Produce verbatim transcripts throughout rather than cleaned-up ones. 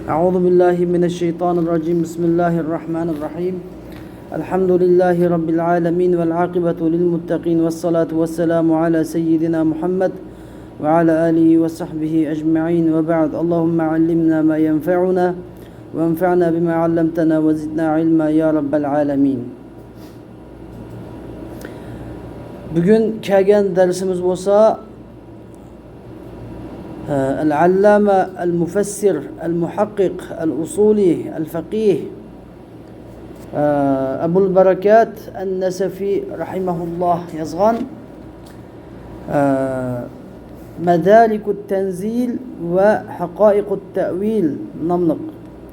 أعوذ بالله من الشيطان الرجيم. بسم الله الرحمن الرحيم. الحمد لله رب العالمين، والعاقبة للمتقين، والصلاة والسلام على سيدنا محمد وعلى آله وصحبه أجمعين، وبعد. اللهم علمنا ما ينفعنا، وانفعنا بما علمتنا، وزدنا علما يا رب العالمين. بۈگۈن كەلگەن دەرسىمىز بولسا، ئە، ئەل-ئەللامە، ئەل-مۇفەسسىر، ئەل-مۇھەققىق، ئەل-ئۇسۇلى، ئەل-فەقىھ، ئە، ئەبۇل بەرەكات ئەن-نەسەفى رەھىمەھۇللاھ يازغان، ئە، مەدارىكۇت تەنزىل ۋە ھەقائىقۇت تەئۋىل ناملىق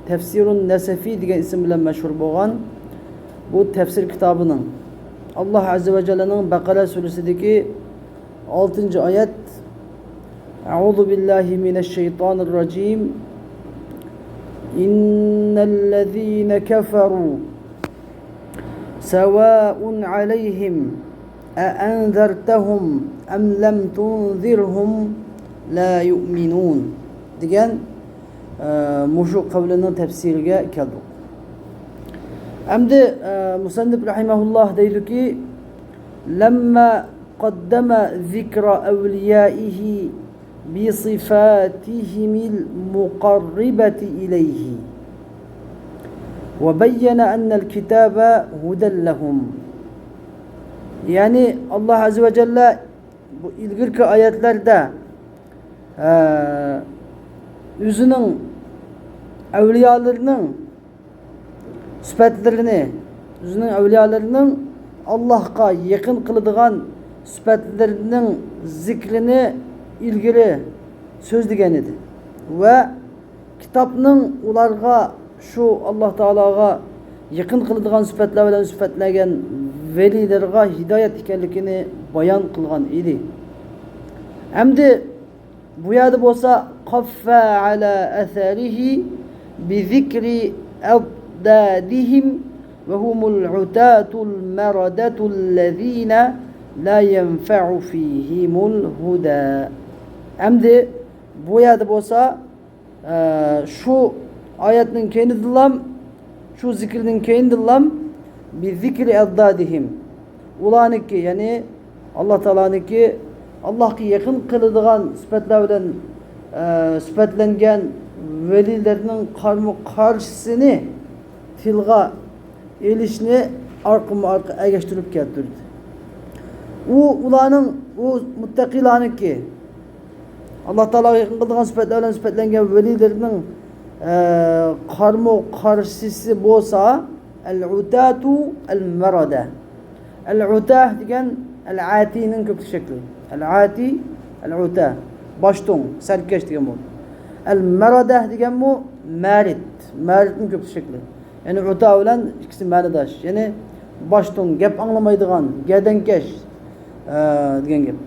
تەفسىرۇن نەسەفى دېگەن ئىسىم بىلەن مەشھۇر بولغان بۇ تەپسىر كىتابىنىڭ، ئاللاھ ئەززە ۋە جەللەنىڭ بەقەرە سۈرىسىدىكى ئالتىنچى ئايەت. أعوذ بالله من الشيطان الرجيم. إن الذين كفروا سواء عليهم أأنذرتهم أم لم تنذرهم لا يؤمنون دېگەن، ئە، مۇشۇ قەۋلىنىڭ تەپسىرىگە كەلدۇق. ئەمدى، ئە، مۇسەننىپ رەھىمەھۇللاھ دەيدۇكى، لما قدم ذكر أوليائه بصفاتهم المقربة إليه وبين أن الكتاب هدى لهم. يەنى، ئاللاھ ئەززە ۋە جەللە بۇ ئىلگىرىكى ئايەتلەردە، ئە، ئۆزىنىڭ ئەۋلىيالىرىنىڭ سۈپەتلىرىنى، ئۆزىنىڭ ئەۋلىيالىرىنىڭ ئاللاھقا يېقىن قىلىدىغان سۈپەتلىرىنىڭ زىكرىنى ئىلگىرى سۆزلىگەن ئىدى. ۋە كىتابنىڭ ئۇلارغا شۇ ئاللاھ تائالاغا يېقىن قىلىدىغان سۈپەتلەر بىلەن سۈپەتلەنگەن ۋەلىيلىرىغا ھىدايەت ئىكەنلىكىنى بايان قىلغان ئىدى. ئەمدى بۇ يەردە بولسا، قفى على أثره بذكر أضدادهم وهم العتاة المردة الذين لا ينفع فيهم الهدى. ئەمدى بۇ يەردە بولسا، ئە، شۇ ئايەتنىڭ كەينىدىنلام، شۇ زىكىرنىڭ كەينىدىنلام، بذكر أضدادهم، ئۇلارنىڭكى، يەنى ئاللاھ تائالانىڭكى ئاللاھقا يېقىن قىلىدىغان سۈپەتلەر بىلەن، ئە، سۈپەتلەنگەن ۋەلىيلەرنىڭ قارمۇ قارشىسىنى تىلغا ئېلىشنى ئارقىمۇ ئارقا ئەگەشتۈرۈپ كەلتۈردى. ئۇ ئۇلارنىڭ، ئۇ مۇتتەقىلارنىڭكى، ئاللاھ تائالاغا يېقىن قىلىدىغان سۈپەتلەر بىلەن سۈپەتلەنگەن ۋەلىيلىرىنىڭ، ئە، قارمۇ قارشىسى بولسا، العتاة المردة. العتاة دېگەن العاتىنىڭ كۆپلۈك شەكلى. العاتى، العتاة. باشتۇڭ، سەركەش دېگەن بولىدۇ. المردة دېگەنمۇ مارىد. مارىدنىڭ كۆپلۈك شەكلى. يەنى ئۇتا بىلەن ئىككىسى مەنىداش. يەنى باشتۇڭ، گەپ ئاڭلىمايدىغان، گەدەنكەش، ئە، دېگەن گەپ.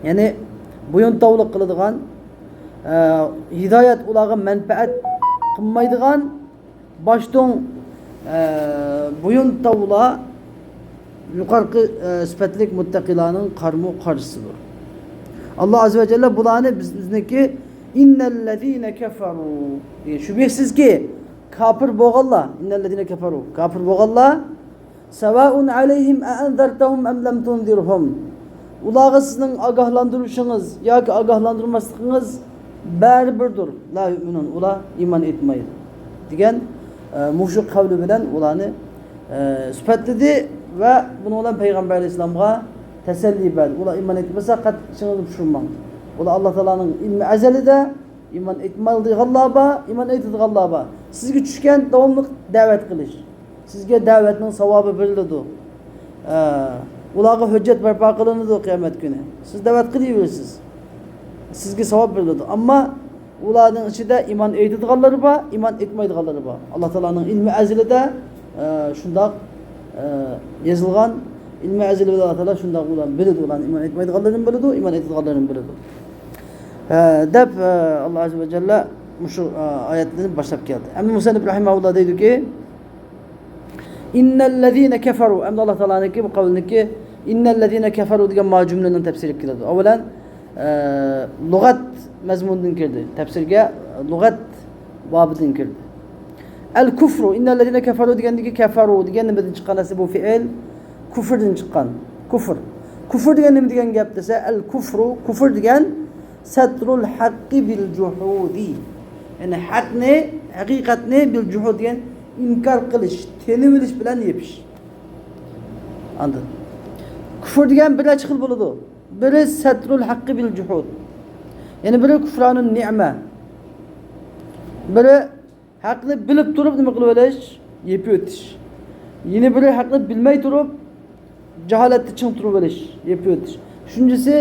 يەنى بويۇنتاۋلىق قىلىدىغان، ئە، ھىدايەت ئۇلارغا مەنپەئەت قىلمايدىغان، باشتۇڭ، ئە، بويۇنتاۋلار يۇقىرىقى، ئە، سۈپەتلىك مۇتتەقىلارنىڭ قارمۇ قارشىسىدۇر. ئاللاھ ئەززە ۋە جەللە بۇلارنى بىز-، بىزنىڭكى، إن الذين كفروا، شۈبھىسىزكى، كاپىر بولغانلار، إن الذين كفروا، كاپىر بولغانلار، سواء عليهم أأنذرتهم أم لم تنذرهم، ئۇلارغا سىزنىڭ ئاگاھلاندۇرۇشىڭىز ياكى ئاگاھلاندۇرماسلىقىڭىز بەرىبىردۇر، لا يؤمنون، ئۇلار ئىمان ئېيتمايدۇ، دېگەن، ئە، مۇشۇ قەۋلى بىلەن ئۇلارنى، ئە، سۈپەتلىدى ۋە بۇنىڭ بىلەن پەيغەمبەر ئەلەيھىسسالامغا تەسەللى بەردى. ئۇلار ئىمان ئېيتمىسا، قەتئىي ئىشىڭىزنى پۇشۇرماڭ. ئۇلار ئاللاھ تائالانىڭ ئىلمى ئەزەلىدە ئىمان ئېيتمايدىغانلار بار، ئىمان ئېيتىدىغانلار بار. سىزگە چۈشكەن داۋاملىق دەۋەت قىلىش. سىزگە دەۋەتنىڭ ساۋابى بېرىلىدۇ. ئە، ئۇلارغا ھۆججەت بەرپا قىلىنىدۇ قىيامەت كۈنى. سىز دەۋەت قىلىۋېرىسىز. سىزگە ساۋاب بېرىلىدۇ. ئەمما ئۇلارنىڭ ئىچىدە ئىمان ئېيتىدىغانلىرى بار، ئىمان ئېيتمايدىغانلىرى بار. ئاللاھ تائالانىڭ ئىلمى ئەزىلىدە، ئە، شۇنداق، ئە، يېزىلغان، ئىلمى ئەزىلى بىلەن ئاللاھ تائالا شۇنداق ئۇلارنى بىلىدۇ، ئۇلارنى ئىمان ئېيتمايدىغانلىرىنى بىلىدۇ، ئىمان ئېيتىدىغانلىرىنى بىلىدۇ. ئە، دەپ، ئە، ئاللاھ ئەززە ۋە جەللە مۇشۇ، ئە، ئايەتنى باشلاپ كەلدى. ئەمدى مۇسەننىپ رەھىمەھۇللاھ دەيدۇكى، إن الذين كفروا، ئەمدى ئاللاھ تائالانىڭكى بۇ قەۋلىنىڭكى، إن الذين كفروا دېگەن ما جۈملىنىڭ تەپسىرىگە كېلىدۇ. ئەۋۋەلەن، ئە، لۇغەت مەزمۇنىدىن كىردى. تەپسىرگە لۇغەت بابىدىن كىردى. ئەل كۇفرۇ، ئىننەللەزىنە كەفەرۇ دېگەندىكى كەفەرۇ دېگەن نېمىدىن چىققان دەسە، بۇ فېئىل كۇفردىن چىققان. كۇفر. كۇفر دېگەن نېمە دېگەن گەپ دېسە، ئەل كۇفرۇ، كۇفر دېگەن سەترۇل ھەققى بىل جۇھۇدى. يەنى ھەقنى، ھەقىقەتنى بىل جۇھۇد دېگەن ئىنكار قىلىش، تېنىۋېلىش بىلەن يېپىش. ئاندىن كۇفر دېگەن بىر نەچچە خىل بولىدۇ. بىرى سەترۇل ھەققى بىل جۇھۇد. يەنى بىرى كۇفرانۇن نىئمە. بىرى ھەقنى بىلىپ تۇرۇپ نېمە قىلىۋېلىش؟ يېپىۋېتىش. يەنە بىرى ھەقنى بىلمەي تۇرۇپ، جاھالەتتە چىڭ تۇرۇۋېلىش، يېپىۋېتىش. ئۈچىنچىسى،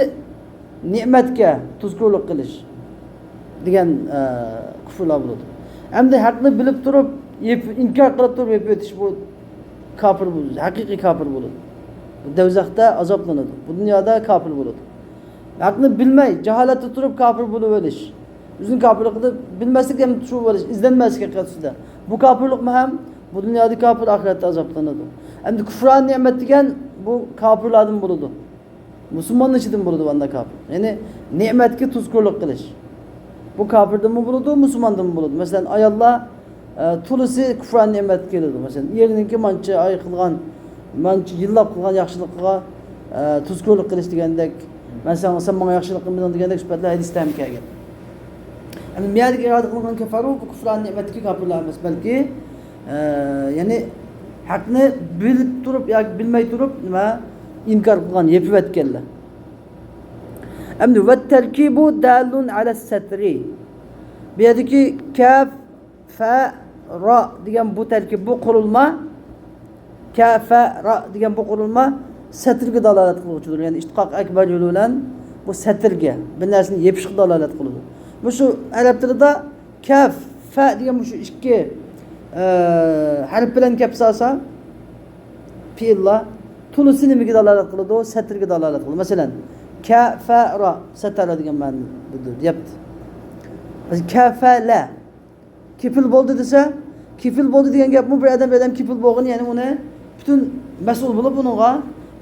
نېمەتكە تۇزكورلۇق قىلىش دېگەن، ئە، كۇفرلار بولىدۇ. ئەمدى ھەقنى بىلىپ تۇرۇپ، يېپ-، ئىنكار قىلىپ تۇرۇپ يېپىۋېتىش، بۇ كاپىر بولىدۇ، ھەقىقىي كاپىر بولىدۇ. بۇ دوزاختا ئازابلىنىدۇ. بۇ دۇنيادا كاپىر بولىدۇ. ھەقنى بىلمەي، جاھالەتتە تۇرۇپ كاپىر بولۇۋېلىش. ئۆزىنىڭ كاپىرلىقىنى بىلمەسلىك ھەم تۇرۇۋېلىش، ئىزدەنمەسلىك ھەقىقەت ئۈستىدە. بۇ كاپىرلىقمۇ ھەم بۇ دۇنيادا كاپىر، ئاخىرەتتە ئازابلىنىدۇ. ئەمدى كۇفران نېمەت دېگەن بۇ كاپىرلاردىن بولىدۇ. مۇسۇلماننىڭ ئىچىدىن بولىدۇ ئاندا كاپىر. يەنى نېمەتكە تۇزكورلۇق قىلىش. بۇ كاپىردىنمۇ بولىدۇ، مۇسۇلماندىنمۇ بولىدۇ. مەسىلەن، ئاياللار، ئە، تولىسى كۇفران نېمەتكە كېلىدۇ. مەسىلەن، ئېرىنىڭكى مانچە ئاي قىلغان، مانچە يىللاپ قىلغان ياخشىلىقىغا، ئە، تۇزكورلۇق قىلىش دېگەندەك، مەن ساڭا، سەن ماڭا ياخشىلىق قىلمىدىڭ دېگەندەك سۈپەتلەر ھەدىستە ھەم كەلگەن. ئەمدى بۇ يەردىكى ئىرادە قىلىنغان كەففارۇ بۇ كۇفران نېمەتتىكى كاپىرلار ئەمەس، بەلكى، ئە، يەنى ھەقنى بىلىپ تۇرۇپ ياكى بىلمەي تۇرۇپ نېمە ئىنكار قىلغان، يېپىۋەتكەنلەر. ئەمدى ۋە تەركىبۇ دالۇن ئەلە سەترى. بۇ يەردىكى كەف، فە، را دېگەن بۇ تەركىب، بۇ قۇرۇلما، كە، فە، را دېگەن بۇ قۇرۇلما سەترگە دالالەت قىلغۇچىدۇر. يەنى ئىشتىقاق ئەكبەر يولى بىلەن بۇ سەترگە، بىر نەرسىنى يېپىشقا دالالەت قىلىدۇ. مۇشۇ ئەرەب تىلىدا كەف، فە دېگەن مۇشۇ ئىككى، ئە، ھەرپ بىلەن كەپ سالسا، پېئىللار تولىسى نېمىگە دالالەت قىلىدۇ؟ سەترگە دالالەت قىلىدۇ. مەسىلەن، كە، فە، را، سەتەرە دېگەن مەنىدە دەپتۇ. كە، فە، لە. كېپىل بولدى دېسە، كېپىل بولدى دېگەن گەپمۇ بىر ئادەم، بىر ئادەم كېپىل بولغىنى، يەنى ئۇنى پۈتۈن مەسئۇل بولۇپ ئۇنىڭغا،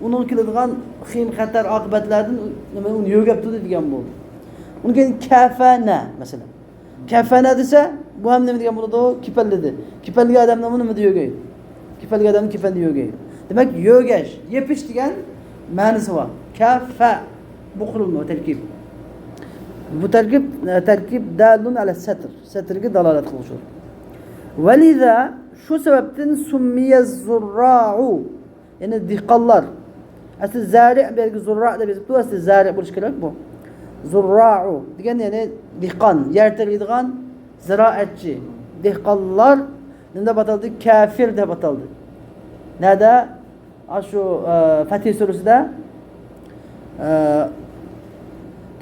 ئۇنىڭغا كېلىدىغان خىيم خەتەر ئاقىۋەتلەردىن نېمە، ئۇنى يۆگەپ تۇردى دېگەن بولدى. ئۇنىڭ كېيىن كەفەنە، مەسىلەن. كەفەنە دېسە، بۇ ھەم نېمە دېگەن بولىدۇ؟ كېپەنلىدى. كېپەنلىگەن ئادەمنىڭمۇ نېمىدە يۆگەيدۇ؟ كېپەنلىگەن ئادەمنى كېفەندە يۆگەيدۇ. دېمەك، يۆگەش، يېپىش دېگەن مەنىسى بار. كەفە، بۇ قۇرۇلما، تەركىب. بۇ تەركىب، تەركىب دالۇن ئەلە سەتر. سەترگە دالالەت قىلغۇچىدۇر. ۋەلىزا، شۇ سەۋەبتىن سۇممىيە زۇرراۇ، يەنى دېھقانلار. ئەسلى زەرىئ، بۇ يەرگە زۇرراء دەپ يېزىپتۇ، ئەسلى زەرىئ بولۇشى كېرەك بۇ. زۇرراۇ دېگەن، يەنى دېھقان، يەر تېرىيدىغان، زىرائەتچى. دېھقانلار نېمە دەپ ئاتالدى؟ كافىر دەپ ئاتالدى. نەدە؟ ئاشۇ، ئە، فەتھى سۈرىسىدە، ئە،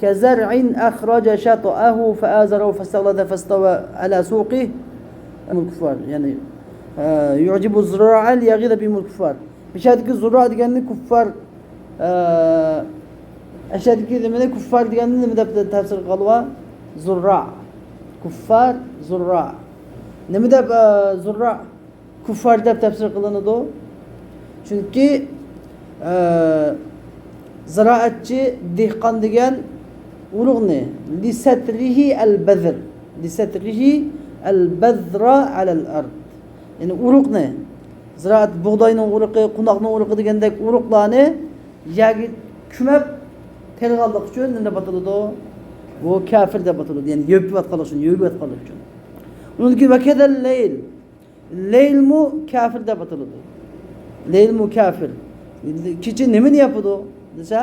كزرع أخرج شطأه فآزره فاستغلظ فاستوى على سوقه، يعجب الكفار، يەنى، ئە، يعجب الزراع ليغيظ بهم الكفار. بۇ يەردىكى زۇرراء دېگەننى كۇففار، ئە، ئەشەدىكى نېمىنى كۇففار دېگەننى نېمە دەپ تەپسىر قىلغانلار؟ زۇرراء. كۇففار، زۇرراء. نېمە دەپ، ئە، زۇرراء كۇففار دەپ تەپسىر قىلىنىدۇ؟ چۈنكى، ئە، زىرائەتچى، دېھقان دېگەن ئۇرۇقنى، لستره البذر، لستره البذر على الأرض. يەنى ئۇرۇقنى، زىرائەت، بۇغداينىڭ ئۇرۇقى، قوناقنىڭ ئۇرۇقى دېگەندەك ئۇرۇقلارنى يەرگە كۆمۈپ تېرىغانلىقى ئۈچۈن نېمە دەپ ئاتىلىدۇ؟ بۇ كافىر دەپ ئاتىلىدۇ. يەنى يۆپۈۋاتقانلىقى ئۈچۈن، يۆگىۋاتقانلىقى ئۈچۈن. ئۇنىڭدىن كېيىن ۋەكەزەل لەيل. لەيلمۇ كافىر دەپ ئاتىلىدۇ. لەيلمۇ كافىر. كېچە نېمىنى ياپىدۇ دېسە،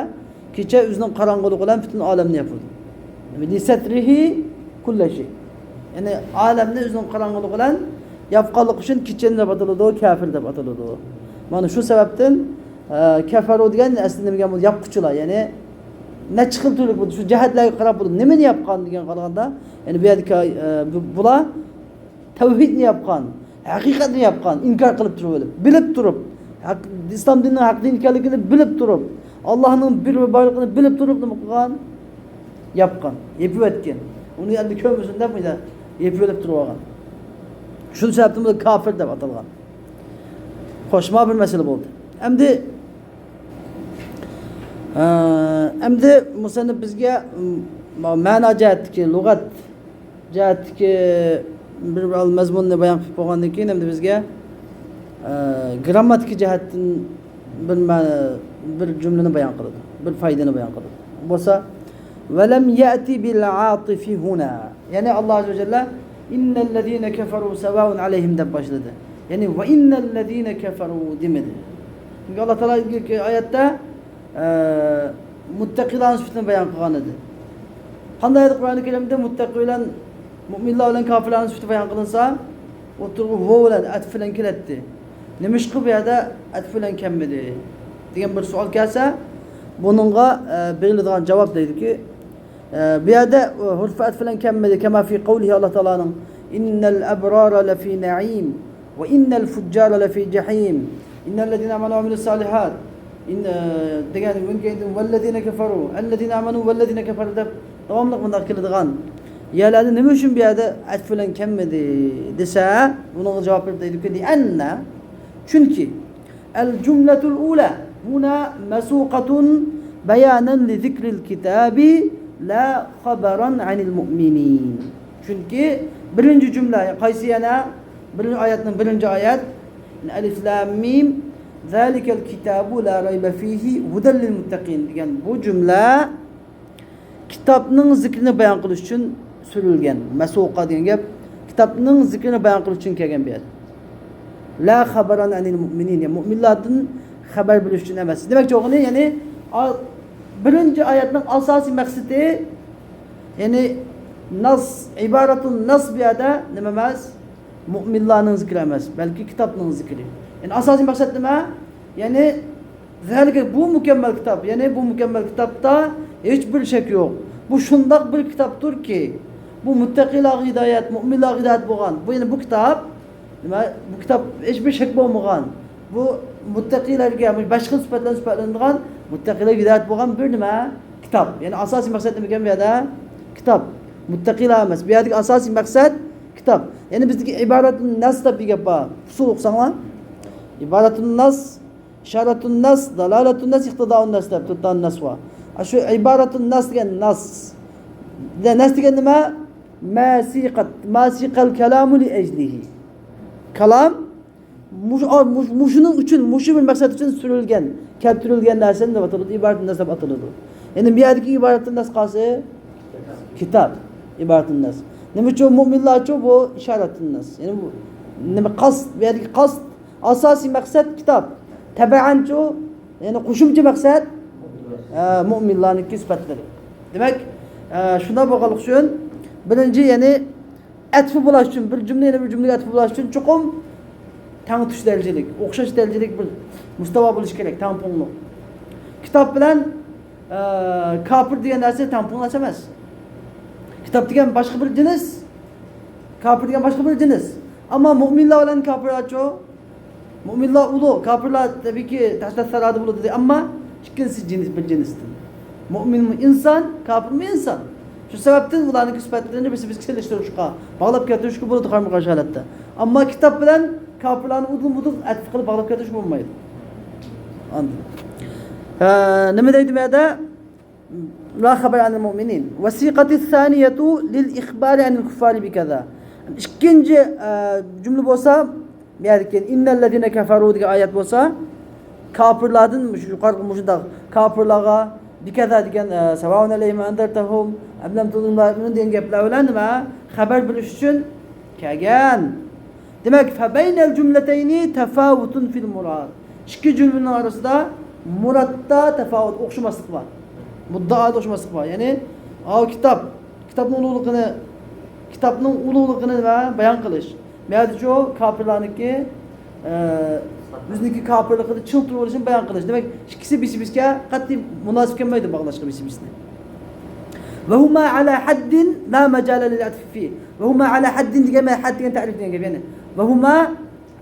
كېچە ئۆزىنىڭ قاراڭغۇلۇقى بىلەن پۈتۈن ئالەمنى ياپىدۇ. لستره كل شيء. يەنى ئالەمنى ئۆزىنىڭ قاراڭغۇلۇقى بىلەن ياپقانلىقى ئۈچۈن كېچىنى دەپ ئاتىلىدۇ، كافىر دەپ ئاتىلىدۇ. مانا شۇ سەۋەبتىن، ئە، كەفەرۇ دېگەن ئەسلى نېمە دېگەن بولىدۇ؟ ياپقۇچىلار. يەنى نەچچە خىل تۈرلۈك بولىدۇ. شۇ جەھەتلەرگە قاراپ بولىدۇ. نېمىنى ياپقان دېگەن قارىغاندا، يەنى بۇ يەردىكى، ئە، بۇ، بۇلار تەۋھىدنى ياپقان، ھەقىقەتنى ياپقان، ئىنكار قىلىپ تۇرۇۋېلىپ، بىلىپ تۇرۇپ، ھەق، ئىسلام دىنىنىڭ ھەق دىن ئىكەنلىكىنى بىلىپ تۇرۇپ، ئاللاھنىڭ بىر ۋە بارلىقىنى بىلىپ تۇرۇپ نېمە قىلغان؟ ياپقان، يېپىۋەتكەن. ئۇنى ئەمدى كۆرمىسۇن دەپ مۇنداق يېپىۋېلىپ تۇرۇۋالغان. شۇ سەۋەبتىن بۇ كافىر دەپ ئاتالغان. خوش، مانا بىر مەسىلە بولدى. ئەمدى، ئە، ئەمدى مۇسەننىپ بىزگە، م، مەنا جەھەتتىكى، لۇغەت جەھەتتىكى بىر مەزمۇننى بايان قىلىپ بولغاندىن كېيىن، ئەمدى بىزگە، ئە، گرامماتىكا جەھەتتىن بىر مە-، بىر جۈملىنى بايان قىلىدۇ، بىر پايدىنى بايان قىلىدۇ. بولسا، ولم يأت بالعاطف هنا. يەنى ئاللا ئەززە ۋە جەللە، إن الذين كفروا سواء عليهم دەپ باشلىدى. يەنى، وإن الذين كفروا دېمىدى. چۈنكى ئاللا تائالا ئىلگىرىكى ئايەتتە ئە، مۇتتەقىلارنىڭ سۈپىتىنى بايان قىلغان ئىدى. قانداق ئىدى قۇرئانى كەرىمدە مۇتتەقىي بىلەن مۇئمىنلار بىلەن كاپىرلارنىڭ سۈپىتى بايان قىلىنسا، ئوتتۇرىغا ۋاۋ بىلەن، ئەتىپ بىلەن كېلەتتى. نېمىشقا بۇ يەردە ئەتىپ بىلەن كەلمىدى؟ دېگەن بىر سوئال كەلسە، بۇنىڭغا، ئە، بېرىلىدىغان جاۋاب دەيدۇكى، ئە، بۇ يەردە، ئە، ھۇرۇف ئەتىپ بىلەن كەلمىدى. كما في قوله، ئاللا تائالانىڭ، إن الأبرار لفي نعيم. وإن الفجار لفي جحيم. إن الذين آمنوا وعملوا الصالحات. ئىن-، ئە، دېگەن، ئۇنىڭ كېيىن، والذين كفروا، الذين آمنوا والذين كفروا دەپ داۋاملىق مۇنداق كېلىدىغان يەرلەردە نېمە ئۈچۈن بۇ يەردە ئەتىپ بىلەن كەلمىدى دېسە، بۇنىڭغا جاۋاب بېرىپ دەيدۇكى، لأن، چۈنكى، الجملة الأولى هنا مسوقة بيانا لذكر الكتاب لا خبرا عن المؤمنين. چۈنكى بىرىنچى جۈملە، قايسى يەنە؟ بىرىنچى ئايەتنىڭ بىرىنچى ئايەت، ألف لام ميم، ذلك الكتاب لا ريب فيه هدى للمتقين دېگەن بۇ جۈملە كىتابنىڭ زىكرىنى بايان قىلىش ئۈچۈن سۈرۈلگەن. مەسۇقە دېگەن گەپ، كىتابنىڭ زىكرىنى بايان قىلىش ئۈچۈن كەلگەن بۇ يەردە. لا خبرا عن المؤمنين، يەنى مۇئمىنلاردىن خەۋەر بېرىش ئۈچۈن ئەمەس. دېمەكچى بولغىنى، يەنى، ئا-، بىرىنچى ئايەتنىڭ ئاساسىي مەقسىتى، يەنى ناس، ئىبارەتۇن ناس بۇ يەردە نېمە ئەمەس؟ مۇئمىنلارنىڭ زىكرى ئەمەس، بەلكى كىتابنىڭ زىكرى. يەنى ئاساسىي مەقسەت نېمە؟ يەنى، زەلىكە، بۇ مۇكەممەل كىتاب. يەنى بۇ مۇكەممەل كىتابتا ھېچبىر شەك يوق. بۇ شۇنداق بىر كىتابتۇركى، بۇ مۇتتەقىلارغا ھىدايەت، مۇئمىنلارغا ھىدايەت بولغان. بۇ، يەنى بۇ كىتاب، نېمە، بۇ كىتاب ھېچبىر شەك بولمىغان. بۇ مۇتتەقىلەرگە، بۇ بەش خىل سۈپەت بىلەن سۈپەتلىنىدىغان مۇتتەقىلەرگە ھىدايەت بولغان بىر نېمە؟ كىتاب. يەنى ئاساسىي مەقسەت نېمىكەن بۇ يەردە؟ كىتاب. مۇتتەقىلار ئەمەس. بۇ يەردىكى ئاساسىي مەقسەت كىتاب. يەنى بىزدىكى ئىبارەتۇن ناس دەپ بىر گەپ بار. ئۇسۇل ئوقۇساڭلار. ئىبارەتۇن ناس، ئىشارەتۇن ناس، دالالەتۇن ناس، ئىقتىدائۇن ناس دەپ تۆت دانە ناس بار. ئاشۇ ئىبارەتۇن ناس دېگەن ناس. ناس دېگەن نېمە؟ ما سىقەت، ما سىقەل كالامۇ لىئەجلىھى. كالام مۇشۇ، مۇشۇ، مۇشۇنىڭ ئۈچۈن، مۇشۇ بىر مەقسەت ئۈچۈن سۈرۈلگەن، كەلتۈرۈلگەن نەرسىنى نېمە ئاتىلىدۇ؟ ئىبارەتۇن ناس دەپ ئاتىلىدۇ. يەنى بۇ يەردىكى ئىبارەتۇن ناس قايسى؟ كىتاب. ئىبارەتۇن ناس. نېمە ئۈچۈن مۇئمىنلارچۇ بۇ ئىشارەتۇن ناس؟ يەنى بۇ نېمە قەست، بۇ يەردىكى قەست، ئاساسىي مەقسەت كىتاب. تەبەئەنچۇ، يەنى قوشۇمچە مەقسەت، ئە، مۇئمىنلارنىڭكى سۈپەتلىرى. دېمەك، ئە، شۇنداق بولغانلىقى ئۈچۈن بىرىنچى، يەنى ئەتىپى بولاش ئۈچۈن، بىر جۈملە يەنە بىر جۈملىگە ئەتىپى بولاش ئۈچۈن چوقۇم تەڭتۇش دەرىجىلىك، ئوخشاش دەرىجىلىك بىر مۇستاۋا بولۇشى كېرەك، تەڭپۇڭلۇق. كىتاب بىلەن، ئە، كاپىر دېگەن نەرسە تەڭپۇڭلاش ئەمەس. كىتاب دېگەن باشقا بىر جىنس، كاپىر دېگەن باشقا بىر جىنس. ئەمما مۇئمىنلار بىلەن كاپىرلارچۇ؟ مۇئمىنلار ئۇلۇغ، كاپىرلار تەبىئىيكى تەھت سەرادە بولىدۇ، ئەمما ئىككىلىسى جىنس، بىر جىنستىن. مۇئمىنمۇ ئىنسان، كاپىرمۇ ئىنسان. شۇ سەۋەبتىن ئۇلارنىڭكى سۈپەتلىرىنى بىرسى بىرسىگە سېلىشتۇرۇشقا، باغلاپ كەلتۈرۈشكە بولىدۇ قارمۇ قارشى ھالەتتە. ئەمما كىتاب بىلەن كاپىرلارنى ئۇدۇل مۇدۇل ئەتىپ قىلىپ باغلاپ كەلتۈرۈشكە بولمايدۇ. ئاندىن، ئە، نېمە دەيدۇ بۇ يەردە؟ لا خبر عن المؤمنين. والصيغة الثانية للإخبار عن الكفار بكذا. ئىككىنچى، ئە، جۈملە بولسا، بۇ يەردىكى إن الذين كفروا دېگەن ئايەت بولسا، كاپىرلاردىن مۇشۇ يۇقىرىقى مۇشۇنداق كاپىرلارغا بكذا دېگەن، ئە، سواء عليهم أأنذرتهم أم لم تنذرهم لا يؤمنون دېگەن گەپلەر بىلەن نېمە؟ خەۋەر بېرىش ئۈچۈن كەلگەن. دېمەك، فبين الجملتين تفاوت في المراد. ئىككى جۈملىنىڭ ئارىسىدا مۇرادتا تەپاۋۇت، ئوخشىماسلىق بار. مۇددىئادا ئوخشىماسلىق بار. يەنى، ئاۋۇ كىتاب، كىتابنىڭ ئۇلۇغلۇقىنى، كىتابنىڭ ئۇلۇغلۇقىنى ۋە بايان قىلىش. بۇ يەردىچۇ كاپىرلارنىڭكى، ئە، ئۆزىنىڭكى كاپىرلىقىدا چىڭ تۇرۇۋېلىشىنى بايان قىلىش. دېمەك، ئىككىسى بىسى بىسىگە قەتئىي مۇناسىپ كەلمەيدۇ باغلاشقا بىسى بىسىنى. وهما على حد لا مجال للعطف فيه. وهما على حد دېگەن، مەن حد دېگەن تەرىپ دېگەن گەپ، يەنى. وهما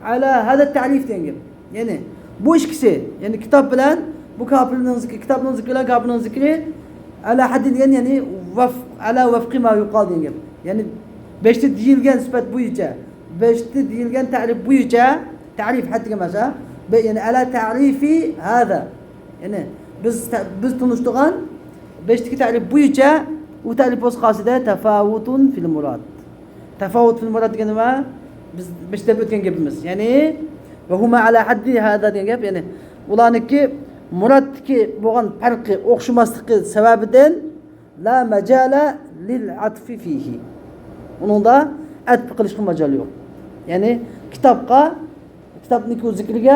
على هذا التعريف دېگەن گەپ. يەنى، بۇ ئىككىسى، يەنى كىتاب بىلەن بۇ كاپىرنىڭ زىكرى، كىتابنىڭ زىكرى بىلەن كاپىرنىڭ زىكرى على حد دېگەن، يەنى ۋەف-، على وفق ما يقال دېگەن گەپ. يەنى، بەشتە دېيىلگەن سۈپەت بويىچە، بەشتە دېيىلگەن تەرىپ بويىچە، تەرىپ، حد دېگەن مەسىلە، بە-، يەنى على تعريف هذا. يەنى، بىز تە-، بىز تونۇشتۇرغان بەشتىكى تەرىپ بويىچە، ئۇ تەرىپ بولسا قايسىدە؟ تفاوت في المراد. تفاوت في المراد دېگەن نېمە؟ بىز بېشىدا ئۆتكەن گېپىمىز. يەنى، وهما على حد هذا دېگەن گەپ، يەنى ئۇلارنىڭكى مۇرادتىكى بولغان پەرقى، ئوخشىماسلىقى سەۋەبىدىن لا مجال للعطف فيه. ئۇنىڭدا ئەتپ قىلىشقا ماجال يوق. يەنى كىتابقا، كىتابنىڭكى ئۇ زىكرىگە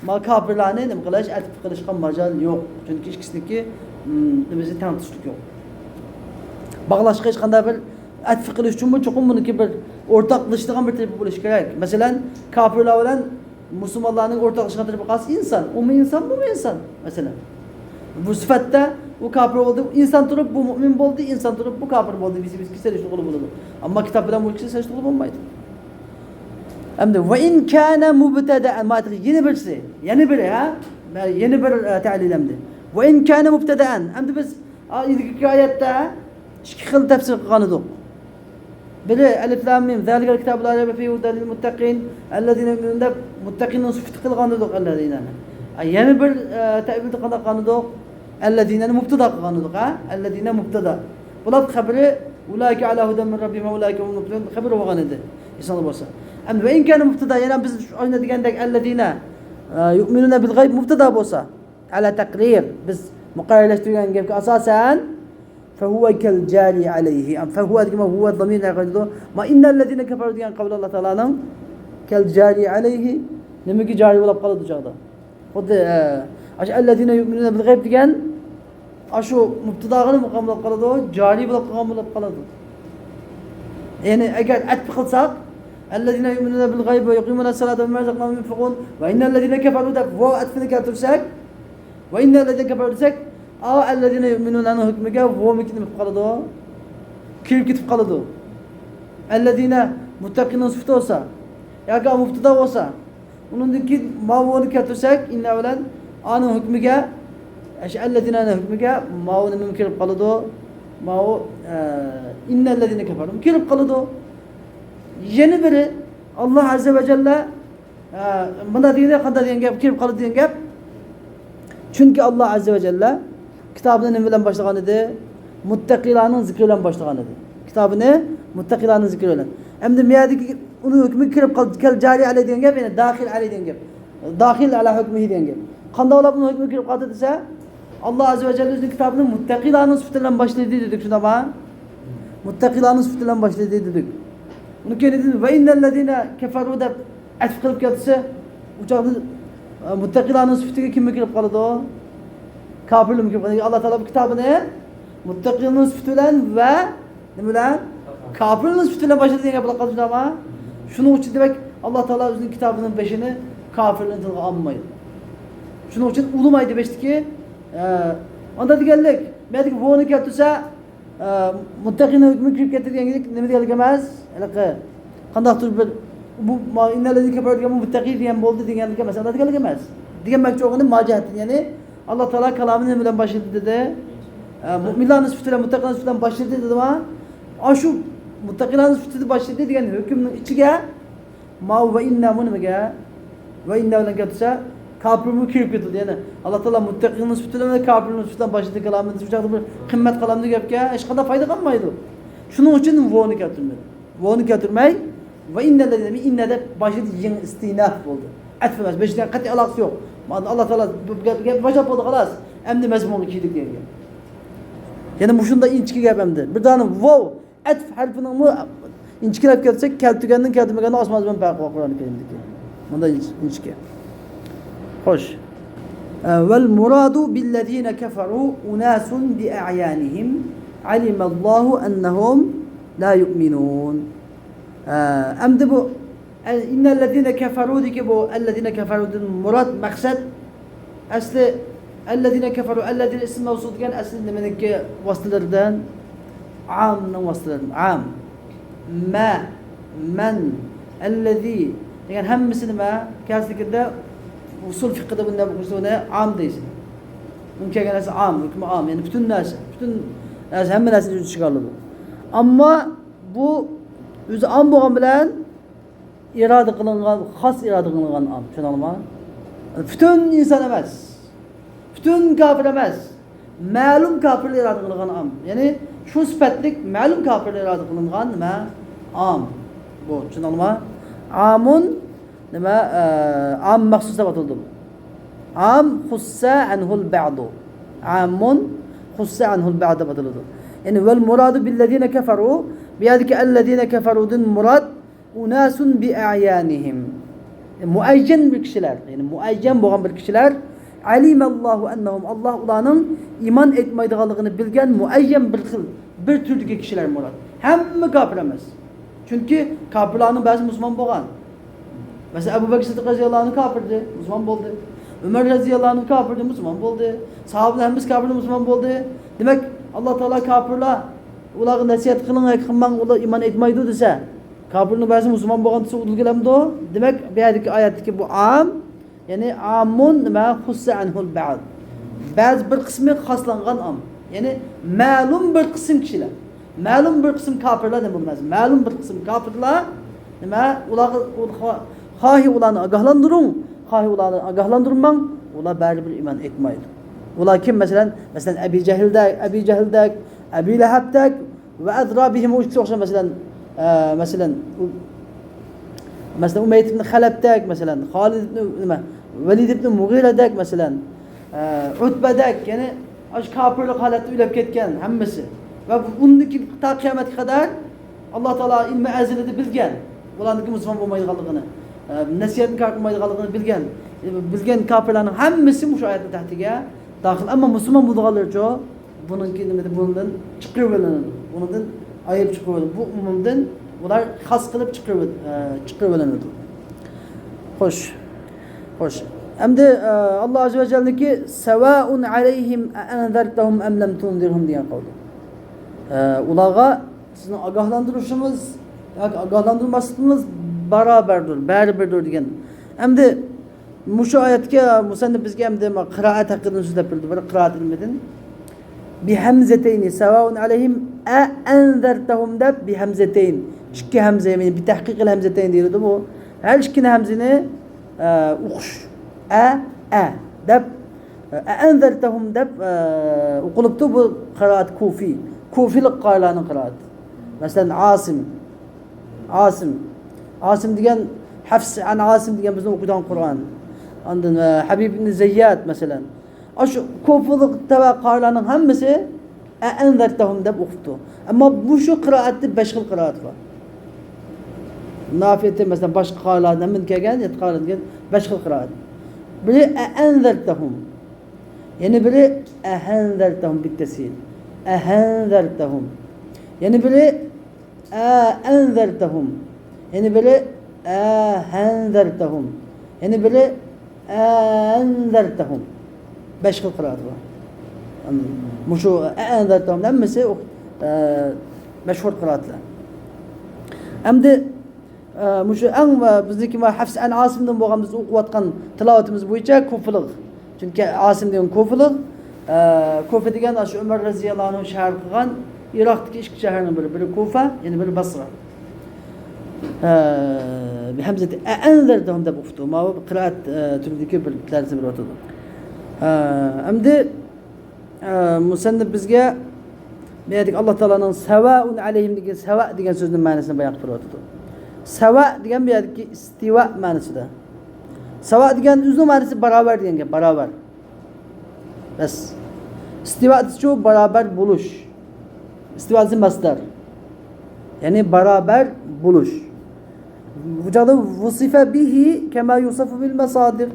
ما كاپىرلارنى نېمە قىلىش، ئەتپ قىلىشقا ماجال يوق. چۈنكى ئىككىسىنىڭكى، ئىم، نېمىسى تەڭ تۇتۇشلۇق يوق. باغلاشقا ھېچقانداق بىر ئەتپ قىلىش ئۈچۈنمۇ چوقۇم بۇنىڭكى بىر ئورتاقلىشىدىغان بىر تەرىپى بولۇشى كېرەك. مەسىلەن، كاپىرلار بىلەن مۇسۇلمانلارنىڭ ئورتاقلىشىدىغان تەرىپى قايسى؟ ئىنسان. ئۇمۇ ئىنسان، بۇمۇ ئىنسان. مەسىلەن، بۇ سۈپەتتە ئۇ كاپىر بولدى، ئىنسان تۇرۇپ بۇ مۇئمىن بولدى، ئىنسان تۇرۇپ بۇ كاپىر بولدى. بىز، بىز سېلىشتۇرغىلى بولىدۇ. ئەمما كىتاب بىلەن بۇ ئىككىسىنى سېلىشتۇرغىلى بولمايدۇ. ئەمدى، وإن كان مبتدأ، مانا يەنە بىرسى، يەنە بىرى، ھە؟ يەنە بىر، ئە، تەلىل ئەمدى. وإن كان مبتدأ. ئەمدى بىز، ئا، ئىلگىرىكى ئايەتتە ئىككى خىل تەپسىر قىلغان ئىدۇق. بىرى، ألف لام ميم، ذلك الكتاب لا ريب فيه هدى للمتقين الذين يؤمنون دەپ، مۇتتەقىننىڭ سۈپىتى قىلغان ئىدۇق، الذين. ئا، يەنە بىر، ئە، تەۋىلدە قانداق قىلغان ئىدۇق؟ الذين نى مۇبتەدا قىلغان ئىدۇق، ھە؟ الذين مۇبتەدا. بۇلار خەبىرى، أولئك على هدى من ربهم وأولئك هم المفلحون خەبىرى بولغان ئىدى. ئېسىڭلار بولسا. ئەمدى، وإن كان مبتدأ، يەنە بىز ئاينا دېگەندەك، الذين، ئە، يؤمنون بالغيب مۇبتەدا بولسا، على تقرير، بىز مۇقەررەرلەشتۈرگەن گەپكە ئاساسەن، فهو كالجاري عليه. فهو دېگەن، ھۇۋا زامىر نەگە قايتىدۇ؟ ما إن الذين كفروا دېگەن قەۋل ئاللا تائالانىڭ كالجاري عليه، نېمىگە جارى بولۇپ قالىدۇ چاغدا؟ خۇددى، ئە، ئاشۇ الذين يؤمنون بالغيب دېگەن، ئاشۇ مۇبتىداغا مۇقام بولۇپ قالىدۇ، جارى بولۇپ قالغان بولۇپ قالىدۇ. يەنى ئەگەر ئەتپ قىلساق، الذين يؤمنون بالغيب ويقيمون الصلاة ومما رزقناهم ينفقون وإن الذين كفروا دەپ ۋاۋ ئەتپىنى كەلتۈرسەك، وإن الذين كفروا دېسەك، ئا، الذين يؤمنون نىڭ ھۆكمىگە ۋاۋمۇ نېمە قىلىپ قالىدۇ؟ كىرىپ كېتىپ قالىدۇ. الذين مۇتتەقىننىڭ سۈپىتى بولسا ياكى مۇبتىدا بولسا، ئۇنىڭدىن كېيىن ماۋۇنى كەلتۈرسەك، إن بىلەن، ئانىڭ ھۆكمىگە، ئەشۇ الذين نىڭ ھۆكمىگە ماۋۇ نېمىمۇ كىرىپ قالىدۇ؟ ماۋۇ، ئە، إن الذين كفروا كىرىپ قالىدۇ. يەنە بىرى، ئاللا ئەززە ۋە جەللە، ئە، مۇنداق دېگىنى قانداق دېگەن گەپ، كىرىپ قالىدۇ دېگەن گەپ. چۈنكى ئاللا ئەززە ۋە جەللە كىتابىنى نېمە بىلەن باشلىغان ئىدى؟ مۇتتەقىلارنىڭ زىكرى بىلەن باشلىغان ئىدى. كىتابىنى مۇتتەقىلارنىڭ زىكرى بىلەن. ئەمدى مۇ يەردىكى ئۇنىڭ ھۆكمىگە كىرىپ قالدى. كەل جارى ئەلەي دېگەن گەپ، يەنى داخىل ئەلەي دېگەن گەپ. داخىل ئەلا ھۆكمىھى دېگەن گەپ. قانداق بولۇپ ئۇنىڭ ھۆكمىگە كىرىپ قالدى دېسە، ئاللا ئەززە ۋە جەللە ئۆزىنىڭ كىتابىنى مۇتتەقىلارنىڭ سۈپىتى بىلەن باشلىدى دېدۇق، شۇنداقمۇ؟ مۇتتەقىلارنىڭ سۈپىتى بىلەن باشلىدى دېدۇق. ئۇنىڭ كەينىدىن ۋە ئىننەللەزىنە كەفەرۇ دەپ ئەتپ قىلىپ كەلسە، ئۇ چاغدا، ئە، مۇتتەقىلارنىڭ سۈپىتىگە كىممۇ كىرىپ قالىدۇ؟ كاپىرلارمۇ كىرىپ قالىدۇ. ئاللا تائالا بۇ كىتابىنى مۇتتەقىلارنىڭ سۈپىتى بىلەن ۋە نېمە بىلەن؟ كاپىرلارنىڭ سۈپىتى بىلەن باشلىدى دېگەن گەپ بولۇپ قالدى، شۇنداقمۇ؟ شۇنىڭ ئۈچۈن دېمەك، ئاللا تائالا ئۆزىنىڭ كىتابىنىڭ بېشىنى كاپىرلارنى تىلغا ئالمايدۇ. شۇنىڭ ئۈچۈن ئۇلىمايدۇ بېشىدىكى، ئە، ئاندا دېگەنلىك، مەيەردىكى ۋونى كەلتۈرسە، ئە، مۇتتەقىننىڭ ھۆكمىگە كىرىپ كەتتى دېگەنلىك نېمە دېگەنلىك ئەمەس؟ ھېلىقى قانداقتۇر بىر، بۇ، ما، ئىننەللەزىنە كەفەرۇ دېگەن بۇ مۇتتەقى دېگەن بولدى دېگەنلىك ئەمەس، ئاندا دېگەنلىك ئەمەس. دېگەنمەكچى بولغىنى ما جەھەتتىن، يەنى ئاللا تائالا كالامىنى نېمە بىلەن باشلىدى دېدى؟ ئە، مۇئمىنلارنىڭ سۈپىتى بىلەن، مۇتتەقىلارنىڭ سۈپىتى بىلەن باشلىدى دېدىما؟ ئاشۇ مۇتتەقىلارنىڭ سۈپىتىدە باشلىدى دېگەن ھۆكۈمنىڭ ئىچىگە ماۋۇ ۋە ئىننەمۇ نېمىگە؟ ۋە ئىننە بىلەن كەلتۈرسە، كاپىرمۇ كىرىپ كېتىدۇ. يەنى، ئاللا تائالا مۇتتەقىننىڭ سۈپىتى بىلەن، كاپىرنىڭ سۈپىتى بىلەن باشلىدى كالامىنى، شۇ چاغدا بىر قىممەت قالامدۇ گەپكە، ھېچقانداق پايدا قالمايدۇ. شۇنىڭ ئۈچۈن ۋونى كەلتۈرمىدى. ۋونى كەلتۈرمەي، ۋە ئىننە دېدى، ئىننە دەپ باشلىدى، يېڭى ئىستىناف بولدى. ئەتپ ئەمەس، بېشىدا قەتئىي ئالاقىسى يوق. مانا ئاللا تائالا بۇ گەپ، گەپ باشلاپ بولدى، خالاس. ئەمدى مەزمۇنغا كىردۇق دېگەن گەپ. يەنى مۇشۇنداق ئىنچىكە گەپ ئەمدى. بىر دانە ۋاۋ ئەتپ ھەرپىنىڭمۇ ئىنچىكىلەپ كەلسەك، كەلتۈرگەندىن كەلتۈرمىگەندە ئاسمان زېمىن پەرقى بار قۇرئان كەرىمدىكى. مۇنداق ئىنچ-، ئىنچىكە. خوش. ئە، والمراد بالذين كفروا أناس بأعيانهم علم الله أنهم لا يؤمنون. ئە، ئەمدى بۇ، ئە، إن الذين كفروا دىكى بۇ الذين كفروا دىن مۇراد، مەقسەت، ئەسلى، ئەللەزىنە كەفەرۇ، ئەللەزىنە ئىسم مەۋسۇل دېگەن ئەسلى نېمىنىڭكى ۋاسىتىلىرىدىن؟ ئامنىڭ ۋاسىتىلىرىدىن. ئام. مە، مەن، ئەللەزى دېگەن ھەممىسى نېمە؟ كەلسىكىدە ئۇسۇل فىقھىدا بۇنداق ئۇسۇلنى ئام دەيسىز. بۇنىڭ كەلگەن نەرسە ئام، ھۆكمى ئام، يەنى پۈتۈن نەرسە، پۈتۈن نەرسە، ھەممە نەرسىنى ئۆز ئىچىگە ئالىدۇ. ئەمما بۇ ئۆزى ئام بولغان بىلەن ئىرادە قىلىنغان، خاس ئىرادە قىلىنغان ئام، چۈشەندىڭلارمۇ؟ پۈتۈن ئىنسان ئەمەس، پۈتۈن كاپىر ئەمەس، مەلۇم كاپىرلار ئىرادە قىلىنغان ئام. يەنى شۇ سۈپەتلىك مەلۇم كاپىرلار ئىرادە قىلىنغان نېمە؟ ئام. بۇ چۈشىنىڭلارمۇ؟ ئامۇن نېمە؟ ئام مەخسۇس دەپ ئاتىلىدۇ. ئام خۇسسە ئەنھۇل بەئدۇ. ئامۇن خۇسسە ئەنھۇل بەئد دەپ ئاتىلىدۇ. يەنى ۋەل مۇرادۇ بىللەزىنە كەفەرۇ، بۇ يەردىكى ئەللەزىنە كەفەرۇدىن مۇراد ئۇناسۇن بىئەيانىھىم. مۇئەييەن بىر كىشىلەر، يەنى مۇئەييەن بولغان بىر كىشىلەر. ئەلىمەللاھۇ ئەننەھۇم، ئاللاھ ئۇلارنىڭ ئىمان ئېيتمايدىغانلىقىنى بىلگەن مۇئەييەن بىر خىل، بىر تۈردىكى كىشىلەر مۇراد. ھەممە كاپىر ئەمەس. چۈنكى كاپىرلارنىڭ بەزى مۇسۇلمان بولغان. مەسىلەن، ئەبۇ بەكىر سىددىق رەزىياللاھۇ ئەنھۇ كاپىردى، مۇسۇلمان بولدى. ئۆمەر رەزىياللاھۇ ئەنھۇ كاپىردى، مۇسۇلمان بولدى. ساھابىلەر ھەممىسى كاپىردى، مۇسۇلمان بولدى. دېمەك، ئاللاھ تائالا كاپىرلار، ئۇلارغا نەسىھەت قىلىڭ، قىلماڭ، ئۇلار ئىمان ئېيتمايدۇ دېسە، كاپىرنىڭ بەزى مۇسۇلمان بولغان دېسە ئۇدۇل كېلەمدۇ؟ دېمەك، بۇ يەردىكى ئايەتتىكى بۇ ئام، يەنى ئامۇن نېمە؟ خۇسسە ئەنھۇل بەئد. بەزى بىر قىسمى خاسلانغان ئام. يەنى مەلۇم بىر قىسىم كىشىلەر. مەلۇم بىر قىسىم كاپىرلار دېمە بولماس. مەلۇم بىر قىسىم كاپىرلار نېمە؟ ئۇلارغا، خا-، خاھى ئۇلارنى ئاگاھلاندۇرۇڭ، خاھى ئۇلارنى ئاگاھلاندۇرماڭ. ئۇلار بەرىبىر ئىمان ئېيتمايدۇ. ئۇلار كىم؟ مەسىلەن، مەسىلەن، ئەبى جەھىلدەك، ئەبى جەھىلدەك، ئەبى لەھەبتەك، ۋە ئەزرا بىھىم، ئۇ ئىككىسى ئوخشاش، مەسىلەن، ئە، مەسىلەن، ئۇ، مەسىلەن، ئۇمەييە ئىبن خەلەپتەك، مەسىلەن، خالىد ئىبن، نېمە، ۋەلىد ئىبن مۇغىرەدەك، مەسىلەن، ئە، ئۇتبەدەك، يەنى ئاشۇ كاپىرلىق ھالەتتە ئۆلۈپ كەتكەن ھەممىسى. ۋە ئۇندىن كېيىن تا قىيامەتكە قەدەر ئاللاھ تائالا ئىلمى ئەزەلدە بىلگەن، ئۇلارنىڭكى مۇسۇلمان بولمايدىغانلىقىنى، ئە، نەسىھەتنى كار قىلمايدىغانلىقىنى بىلگەن، بىلگەن كاپىرلارنىڭ ھەممىسى مۇشۇ ئايەتنىڭ تەھتىگە داخىل. ئەمما مۇسۇلمان بولىدىغانلىرىچۇ؟ بۇنىڭكى نېمىدە بۇنىڭدىن چىقىرىۋېلىنىدۇ. بۇنىڭدىن ئايرىپ چىقىرىۋېلىنىدۇ. بۇ ئومۇمدىن ئۇلار خاس قىلىپ چىقىرىۋېل-، ئە، چىقىرىۋېلىنىدۇ. خوش. خوش. ئەمدى، ئە، ئاللاھ ئەززە ۋە جەللىكى سەۋائۇن ئەلەيھىم ئەئەنزەرتەھۇم ئەم لەم تۇنزىرھۇم دېگەن قىلدى. ئە، ئۇلارغا سىزنىڭ ئاگاھلاندۇرۇشىڭىز ياكى ئاگاھلاندۇرماسلىقىڭىز بارابەردۇر، بەرىبىردۇر دېگەن. ئەمدى مۇشۇ ئايەتكە مۇسەننىپ بىزگە ئەمدى قىرائەت ھەققىدىن سۆزلەپ بېرىدۇ، بىر قىرائەت ئىلمىدىن. بىھەمزەتەينى سەۋائۇن ئەلەيھىم ئەئەنزەرتەھۇم دەپ، بىھەمزەتەين، ئىككى ھەمزە، يەنى بىتەھقىقىل ھەمزەتەين دېيىلىدۇ بۇ. ھەر ئىككىنى ھەمزىنى، ئە، ئوقۇش. ئە، ئە دەپ، ئەئەنزەرتەھۇم دەپ، ئە، ئوقۇلۇپتۇ. بۇ قىرائەت كۇفى. كۇفىلىق قارىلارنىڭ قىرائىتى. مەسىلەن، ئاسىم. ئاسىم. ئاسىم دېگەن، ھەفس ئەن ئاسىم دېگەن بىزنىڭ ئوقۇيدىغان قۇرئان. ئاندىن، ئە، ھەبىب ئىبن زەيياد، مەسىلەن. ئاشۇ كۇفىلىق تەۋە قارىلارنىڭ ھەممىسى ئەئەنزەرتەھۇم دەپ ئوقۇپتۇ. ئەمما مۇشۇ قىرائەتتە بەش خىل قىرائەت بار. نافىئتىن، مەسىلەن، باشقا قارىلاردىن ھەممىدىن كەلگەن، يەتتە قارىلاردىن كەلگەن بەش خىل قىرائەت. بىرى ئەئەنزەرتەھۇم. يەنە بىرى ئەھەنزەرتەھۇم بىتتەسھىل. ئەھەنزەرتەھۇم. يەنە بىرى ئەئەنزەرتەھۇم. يەنە بىرى ئەھەنزەرتەھۇم. يەنە بىرى ئەئەنزەرتەھۇم. بەش خىل قىرائەت بار. مۇشۇ ئەئەنزەرتەھۇم ھەممىسى، ئە، مەشھۇر قىرائەتلەر. ئەمدى، ئە، مۇشۇ ئەڭ، ئە، بىزنىڭكى ھەفس ئەن ئاسىمدىن بولغان بىز ئوقۇۋاتقان تىلاۋىتىمىز بويىچە كۇفىلىق. چۈنكى ئاسىم دېگەن كۇفىلىق. ئە، كۇفە دېگەن ئاشۇ ئۆمەر رەزىياللاھۇ ئەنھۇ شەھەر قىلغان ئىراقتىكى ئىككى شەھەرنىڭ بىرى، بىرى كۇفە، يەنە بىرى بەسرە. ئە، ھەمزە ئەئەنزەرتەھۇم دەپ ئوقۇپتۇ. ماۋۇ قىرائەت، ئە، تۈرىدىكى بىر دەرسنى بېرىۋاتىدۇ. ئە، ئەمدى، ئە، مۇسەننىپ بىزگە بۇ يەردىكى ئاللاھ تائالانىڭ سەۋائۇن ئەلەيھىم دېگەن سەۋا دېگەن سۆزنىڭ مەنىسىنى بايان قىلىپ بېرىۋاتىدۇ. سەۋا دېگەن بۇ يەردىكى ئىستىۋا مەنىسىدە. سەۋا دېگەن ئۆزىنىڭ مەنىسى باراۋەر دېگەن گەپ، باراۋەر. بەس. ئىستىۋا دېسىچۇ؟ باراۋەر بولۇش. ئىستىۋا دېسە مەسدەر. يەنى باراۋەر بولۇش. بۇ چاغدا ۋۇسىفە بىھى كەما يۇسەفۇ بىل مەسادىر.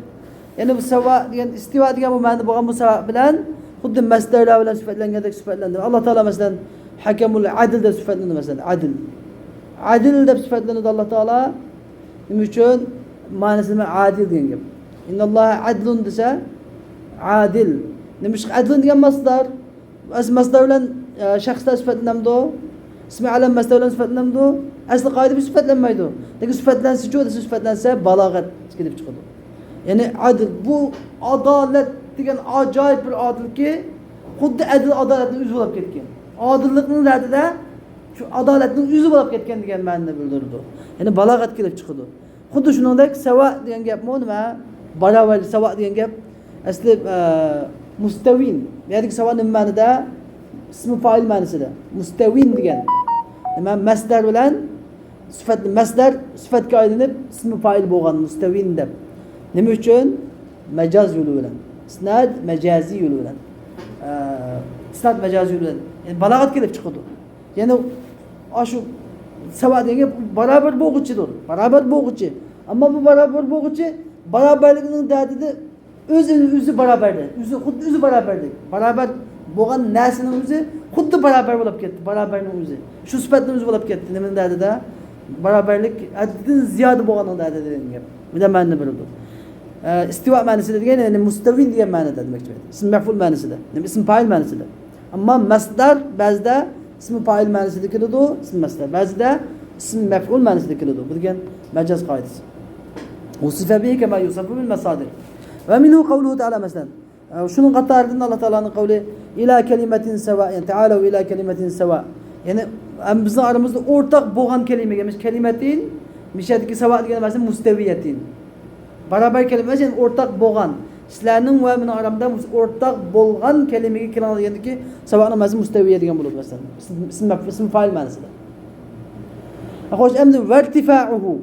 يەنى بۇ سەۋا دېگەن، ئىستىۋا دېگەن بۇ مەنىدە بولغان بۇ سەۋا بىلەن خۇددى مەسدەرلەر بىلەن سۈپەتلەنگەندەك سۈپەتلەندى. ئاللاھ تائالا مەسىلەن، ھەكەمۇل ئەدىل دەپ سۈپەتلىنىدۇ، مەسىلەن، ئەدىل. ئەدىل دەپ سۈپەتلىنىدۇ ئاللاھ تائالا. نېمە ئۈچۈن؟ مەنىسى نېمە؟ ئادىل دېگەن گەپ. ئىنناللاھە ئەدلۇن دېسە، ئادىل. نېمىشقا ئەدلۇن دېگەن مەسدەر؟ ئەسلى مەسدەر بىلەن، ئە، شەخسلەر سۈپەتلىنەمدۇ؟ ئىسمى ئەلەم مەسدەر بىلەن سۈپەتلىنەمدۇ؟ ئەسلى قائىدە بىلەن سۈپەتلەنمەيدۇ. لېكىن سۈپەتلەنسىچۇ دېسە، سۈپەتلەنسە بالاغەت كېلىپ چىقىدۇ. يەنى ئادىل. بۇ ئادالەت دېگەن ئاجايىپ بىر ئادىلكى، خۇددى ئەدىل ئادالەتنىڭ ئۆزى بولۇپ كەتكەن. ئادىللىقنىڭ رەھىتىدە شۇ ئادالەتنىڭ ئۆزى بولۇپ كەتكەن دېگەن مەنىنى بىلدۈرىدۇ. يەنى بالاغەت كېلىپ چىقىدۇ. خۇددى شۇنىڭدەك سەۋا دېگەن گەپمۇ نېمە؟ باراۋەر، سەۋا دېگەن گەپ ئەسلى، ئە، مۇستەۋىن. بۇ يەردىكى سەۋا نېمە مەنىدە؟ ئىسمى پائىل مەنىسىدە. مۇستەۋىن دېگەن نېمە؟ مەسدەر بىلەن سۈپەتنى مەسدەر، سۈپەتكە ئايلىنىپ، ئىسمى پائىل بولغان مۇستەۋىن دەپ. نېمە ئۈچۈن؟ مەجاز يولى بىلەن. ئىسناد مەجازىي يولى بىلەن. ئە، ئىسناد مەجازىي يولى بىلەن. يەنى بالاغەت كېلىپ چىقىدۇ. يەنى ئاشۇ سەۋا دېگەن گەپ بارابەر بولغۇچىدۇر. بارابەر بولغۇچى. ئەمما بۇ بارابەر بولغۇچى بارابەرلىكنىڭ دەردىدە ئۆزىنى ئۆزى بارابەردە، ئۆزى، خۇددى ئۆزى بارابەردەك. بارابەر بولغان نەرسىنىڭ ئۆزى خۇددى بارابەر بولۇپ كەتتى، بارابەرنىڭ ئۆزى. شۇ سۈپەتنىڭ ئۆزى بولۇپ كەتتى. نېمىنىڭ دەردىدە؟ بارابەرلىك ھەددىدىن زىيادە بولغاننىڭ دەردىدە دېگەن گەپ. بۇ دا مەنىنى بېرىدۇ. ئە، ئىستىۋا مەنىسىدە دېگەن، يەنى مۇستەۋىن دېگەن مەنىدە دېمەكچى. ئىسم مەفئۇل مەنىسىدە. نېمە، ئىسم پائىل مەنىسىدە. ئەمما مەسدەر بەزىدە ئىسم پائىل مەنىسىدە كېلىدۇ، ئىسم مەسدەر. بەزىدە ئىسم مەفئۇل مەنىسىدە كېلىدۇ. بۇ دېگەن مەجاز قائىدىسى. وصف به كما يوصف بالمصادر. ومنه قوله تعالى، مەسىلەن، ئە، شۇنىڭ قاتارىدىن ئاللا تائالانىڭ قەۋلى، إلى كلمة سواء، يەنى تعالوا إلى كلمة سواء. يەنى، ئەم، بىزنىڭ ئارىمىزدا ئورتاق بولغان كەلىمىگە، مۇشۇ كەلىمەتىن، مىشەدىكى سەۋا دېگەن مەسىلەن مۇستەۋىيەتىن. بارابەر كەلىمە ئەمەس، يەنى ئورتاق بولغان. سىلەرنىڭ ۋە مېنىڭ ئارامدا مۇس-، ئورتاق بولغان كەلىمىگە كېلىڭلار دېگەندىكى سەۋانىڭ مەنىسى مۇستەۋىيە دېگەن بولىدۇ، مەسىلەن. ئىسم، ئىسم مەف-، ئىسم فائىل مەنىسىدە. خوش، ئەمدى ۋەرتىفائۇھۇ.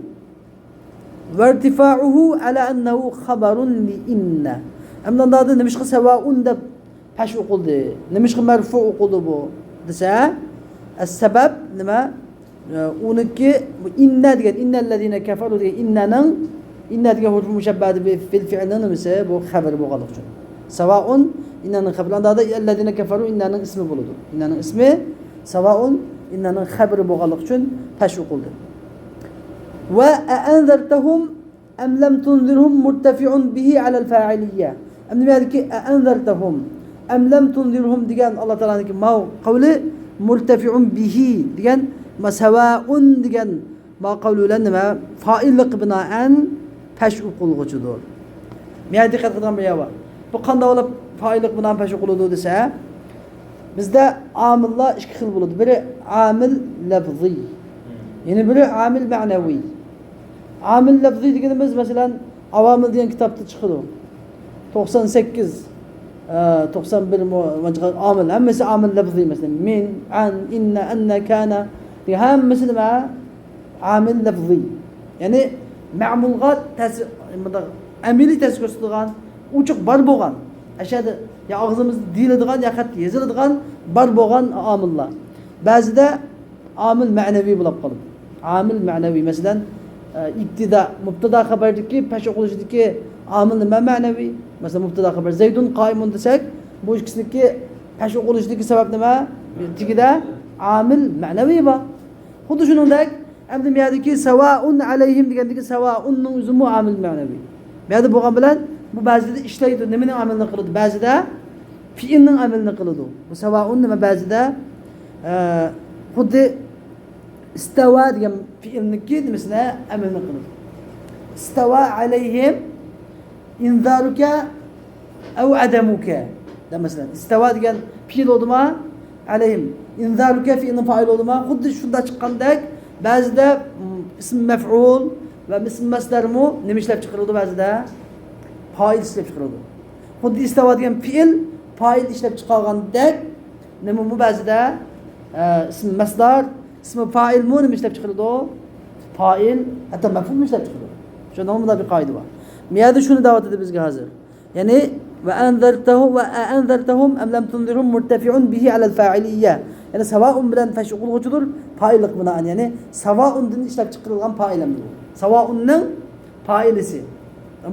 ۋەرتىفائۇھۇ ئەلا ئەننەھۇ خەبەرۇن لىئىننە. ئەمدى ئاندادا نېمىشقا سەۋائۇن دەپ پەش ئوقۇلدى؟ نېمىشقا مەرفۇ ئوقۇلدى بۇ؟ دېسە، ئەسسەبەب نېمە؟ ئە، ئۇنىڭكى بۇ ئىننە دېگەن، ئىننەللەزىنە كەفەرۇ دېگەن ئىننەنىڭ، ئىننە دېگەن ھۇرۇفى مۇشەببەدە بىل فىئلنىڭ نېمىسى؟ بۇ خەبىرى بولغانلىقى ئۈچۈن. سەۋائۇن، ئىننەنىڭ خەبىرى. ئاندا ئەللەزىنە كەفەرۇ ئىننەنىڭ ئىسمى بولىدۇ. ئىننەنىڭ ئىسمى سەۋائۇن، ئىننەنىڭ خەبىرى بولغانلىقى ئۈچۈن پەش ئوقۇلدى. ۋە ئەئەنزەرتەھۇم ئەم لەم تۇنزىرھۇم مۇرتەفىئۇن بىھى ئەلەل فائىلىيە. ئەمدى بۇ يەردىكى ئەئەنزەرتەھۇم ئەم لەم تۇنزىرھۇم دېگەن ئاللا تائالانىڭكى ماۋ قەۋلى مۇرتەفىئۇن بىھى دېگەن، ما سەۋائۇن دېگەن ما قەۋلى بىلەن نېمە؟ فائىللىققا بىنائەن پەش ئوقۇلغۇچىدۇر. بۇ يەردە دىققەت قىلىدىغان بىر يەر بار. بۇ قانداق بولۇپ فائىللىققا بىنائەن پەش ئوقۇلىدۇ دېسە، بىزدە ئامىللار ئىككى خىل بولىدۇ. بىرى ئامىل لەپزىي، يەنە بىرى ئامىل مەنەۋىي. ئامىل لەپزىي دېگىنىمىز، مەسىلەن، ئاۋامىل دېگەن كىتابتا چىقىدۇ. توقسان سەككىز، ئە، توقسان بىر مو-، ئامىل، ھەممىسى ئامىل لەپزىي، مەسىلەن، مىن، ئەن، ئىننە، ئەننە، كانە دېگەن ھەممىسى نېمە؟ ئامىل لەپزىي. يەنى مەمۇلغا تەسىر، مۇنداق ئەمەلىي تەسىر كۆرسىتىدىغان، ئوچۇق بار بولغان، ئەشەدە يا ئاغزىمىزدا دېيىلىدىغان، يا خەتتە يېزىلىدىغان بار بولغان ئامىللار. بەزىدە ئامىل مەنىۋى بولۇپ قالىدۇ. ئامىل مەنىۋى، مەسىلەن، ئە، ئىبتىدا، مۇبتەدا خەبەردىكى پەش ئوقۇلۇشىدىكى ئامىل نېمە؟ مەنىۋى. مەسىلەن، مۇبتەدا خەبەر زەيدۇن قائىمۇن دېسەك، بۇ ئىككىسىنىڭكى پەش ئوقۇلۇشىدىكى سەۋەب نېمە؟ تېگىدە ئامىل مەنىۋى بار. خۇددى شۇنىڭدەك، ئەمدى بۇ يەردىكى سەۋائۇن ئەلەيھىم دېگەندىكى سەۋائۇننىڭ ئۆزىمۇ ئامىل مەنىۋى. بۇ يەردە بولغان بىلەن بۇ بەزىدە ئىشلەيدۇ. نېمىنىڭ ئامىلىنى قىلىدۇ؟ بەزىدە پېئىلنىڭ ئامىلىنى قىلىدۇ. بۇ سەۋائۇن نېمە بەزىدە، ئە، خۇددى ئىستەۋا دېگەن پېئىلنىڭكى نېمىسىنى ئامىلىنى قىلىدۇ. ئىستەۋا ئەلەيھىم ئىنزارۇكە ئەۋ ئەدەمۇكە دەپ، مەسىلەن، ئىستەۋا دېگەن پېئىل بولدىما، ئەلەيھىم ئىنزارۇكە پېئىلنىڭ پائىلى بولدىما، خۇددى شۇنداق چىققاندەك، بەزىدە، م، ئىسم مەفئۇل ۋە ئىسم مەسدەرمۇ نېمە ئىشلەپ چىقىرىلىدۇ؟ بەزىدە پائىل ئىشلەپ چىقىرىلىدۇ. خۇددى ئىستەۋا دېگەن پېئىل پائىل ئىشلەپ چىقارغاندەك، نېمىمۇ بەزىدە، ئە، ئىسم مەسدەر، ئىسم پائىلمۇ نېمە ئىشلەپ چىقىرىدۇ؟ پائىل، ھەتتا مەفئۇلمۇ ئىشلەپ چىقىرىدۇ. شۇنىڭ مۇنداق بىر قائىدە بار. بۇ يەردە شۇنى دەۋاتىدۇ بىزگە ھازىر. يەنى، ۋە ئەنزەرتەھۇم، ۋە ئەنزەرتەھۇم ئەم لەم تۇنزىرھۇم مۇرتەفىئۇن بىھى ئەلەل فائىلىيە. يەنى، سەۋائۇن بىلەن پەش ئوقۇلغۇچىدۇر، پائىللىق بىنائەن. يەنى، سەۋائۇندىن ئىشلەپ چىقىرىلغان پائىل ئەمدى بۇ. سەۋائۇننىڭ پائىلىسى.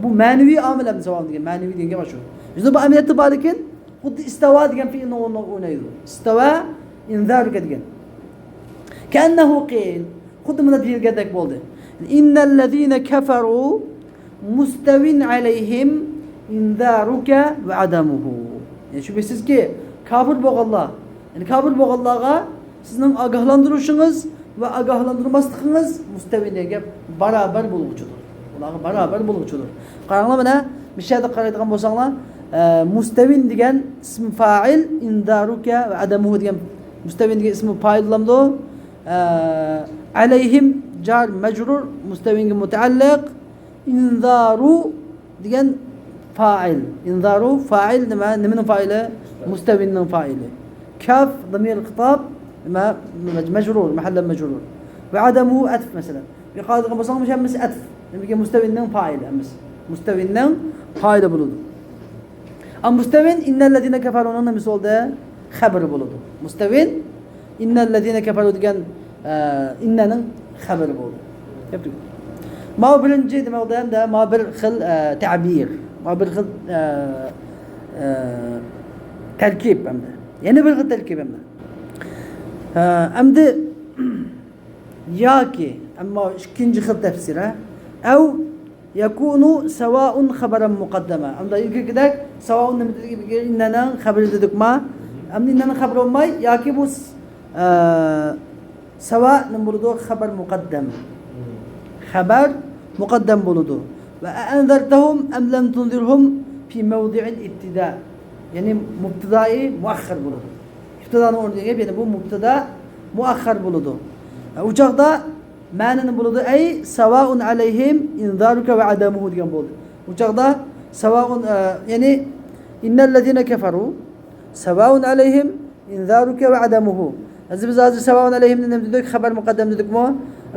بۇ مەنىۋى ئامىل ئەمدى سەۋائۇن دېگەن، مەنىۋى دېگەن گەپ شۇ. يۈزدە بۇ ئەمەلىيەتتە بار، لېكىن خۇددى ئىستەۋا دېگەن پېئىلنىڭ ئورنىغا ئوينايدۇ. ئىستەۋا ئىنزارۇكە دېگەن. كەئەننەھۇ قىل. خۇددى مۇنداق دېيىلگەندەك بولدى. ئىننەللەزىنە كەفەرۇ مۇستەۋىن ئەلەيھىم ئىنزارۇكە ۋە ئەدەمۇھۇ. يەنى شۈبھىسىزكى، كاپىر بولغانلار، يەنى كاپىر بولغانلارغا سىزنىڭ ئاگاھلاندۇرۇشىڭىز ۋە ئاگاھلاندۇرماسلىقىڭىز مۇستەۋىن دېگەن گەپ بارابەر بولغۇچىدۇر. ئۇلارغا بارابەر بولغۇچىدۇر. قاراڭلار مانا، مۇشۇ يەردە قارايدىغان بولساڭلار، ئە، مۇستەۋىن دېگەن ئىسمى فائىل، ئىنزارۇكە ۋە ئەدەمۇھۇ دېگەن مۇستەۋىن دېگەن ئىسمى فائىل بولامدۇ؟ ئە، ئەلەيھىم جار مەجرۇر، مۇستەۋىنگە مۇتەئەللىق. ئىنزارۇ دېگەن فائىل. ئىنزارۇ فائىل نېمە؟ نېمىنىڭ فائىلى؟ مۇستەۋىننىڭ فائىلى. كاف ضمير خطاب، نېمە؟ مەج-، مەجرۇر، مەھەللە مەجرۇر. ۋە ئادەمۇھۇ ئەتف مەسىلەن. بۇ يەرگە قارايدىغان بولساق، مۇشۇ ھەممىسى ئەتف. نېمىگە؟ مۇستەۋىننىڭ پائىلى ھەممىسى. مۇستەۋىننىڭ پائىلى بولىدۇ. ئەمما مۇستەۋىن ئىننەللەزىنە كەفەرۇنىڭ نېمىسى بولدى؟ خەبىرى بولىدۇ. مۇستەۋىن ئىننەللەزىنە كەفەرۇ دېگەن، ئە، ئىننەنىڭ خەبىرى بولدى. گەپ تۈگىدى. ماۋۇ بىرىنچى، دېمەك، ھەمدە ماۋۇ بىر خىل، ئە، تەبىر. ماۋۇ بىر خىل، ئە، ئە، تەركىب ھەمدە. يەنە بىر خىل تەركىب ھەمدە. ئە، ئەمدى ياكى، ئەمما ئىككىنچى خىل تەپسىر، ھە؟ ئەۋ يەكۇنۇ سەۋائۇن خەبەرەن مۇقەددەمە. ئەمدى ئىلگىرىكىدەك سەۋائۇن نېمە دېدۇق؟ ئىننەنىڭ خەبىرى دېدۇقما؟ ئەمدى ئىننەنىڭ خەبىرى بولماي، ياكى بۇ، ئە، سەۋا نېمە بولىدۇ؟ خەبەر مۇقەددەم. خەبەر مۇقەددەم بولىدۇ. ۋە ئەئەنزەرتەھۇم ئەم لەم تۇنزىرھۇم فى مەۋدىئىل ئىبتىدا. يەنى مۇبتىدائى مۇئەخخەر بولىدۇ. ئىبتىدانىڭ ئورنىغا، يەنى بۇ مۇبتىدا مۇئەخخەر بولىدۇ. ئۇ چاغدا مەنە نېمە بولىدۇ؟ ئەي سەۋائۇن ئەلەيھىم ئىنزارۇكە ۋە ئەدەمۇھۇ دېگەن بولدى. ئۇ چاغدا سەۋائۇن، ئە، يەنى ئىننەللەزىنە كەفەرۇ سەۋائۇن ئەلەيھىم ئىنزارۇكە ۋە ئەدەمۇھۇ. ھازىر بىز ھازىر سەۋائۇن ئەلەيھىمنى نېمە دېدۇق؟ خەبەر مۇقەددەم دېدۇقمۇ؟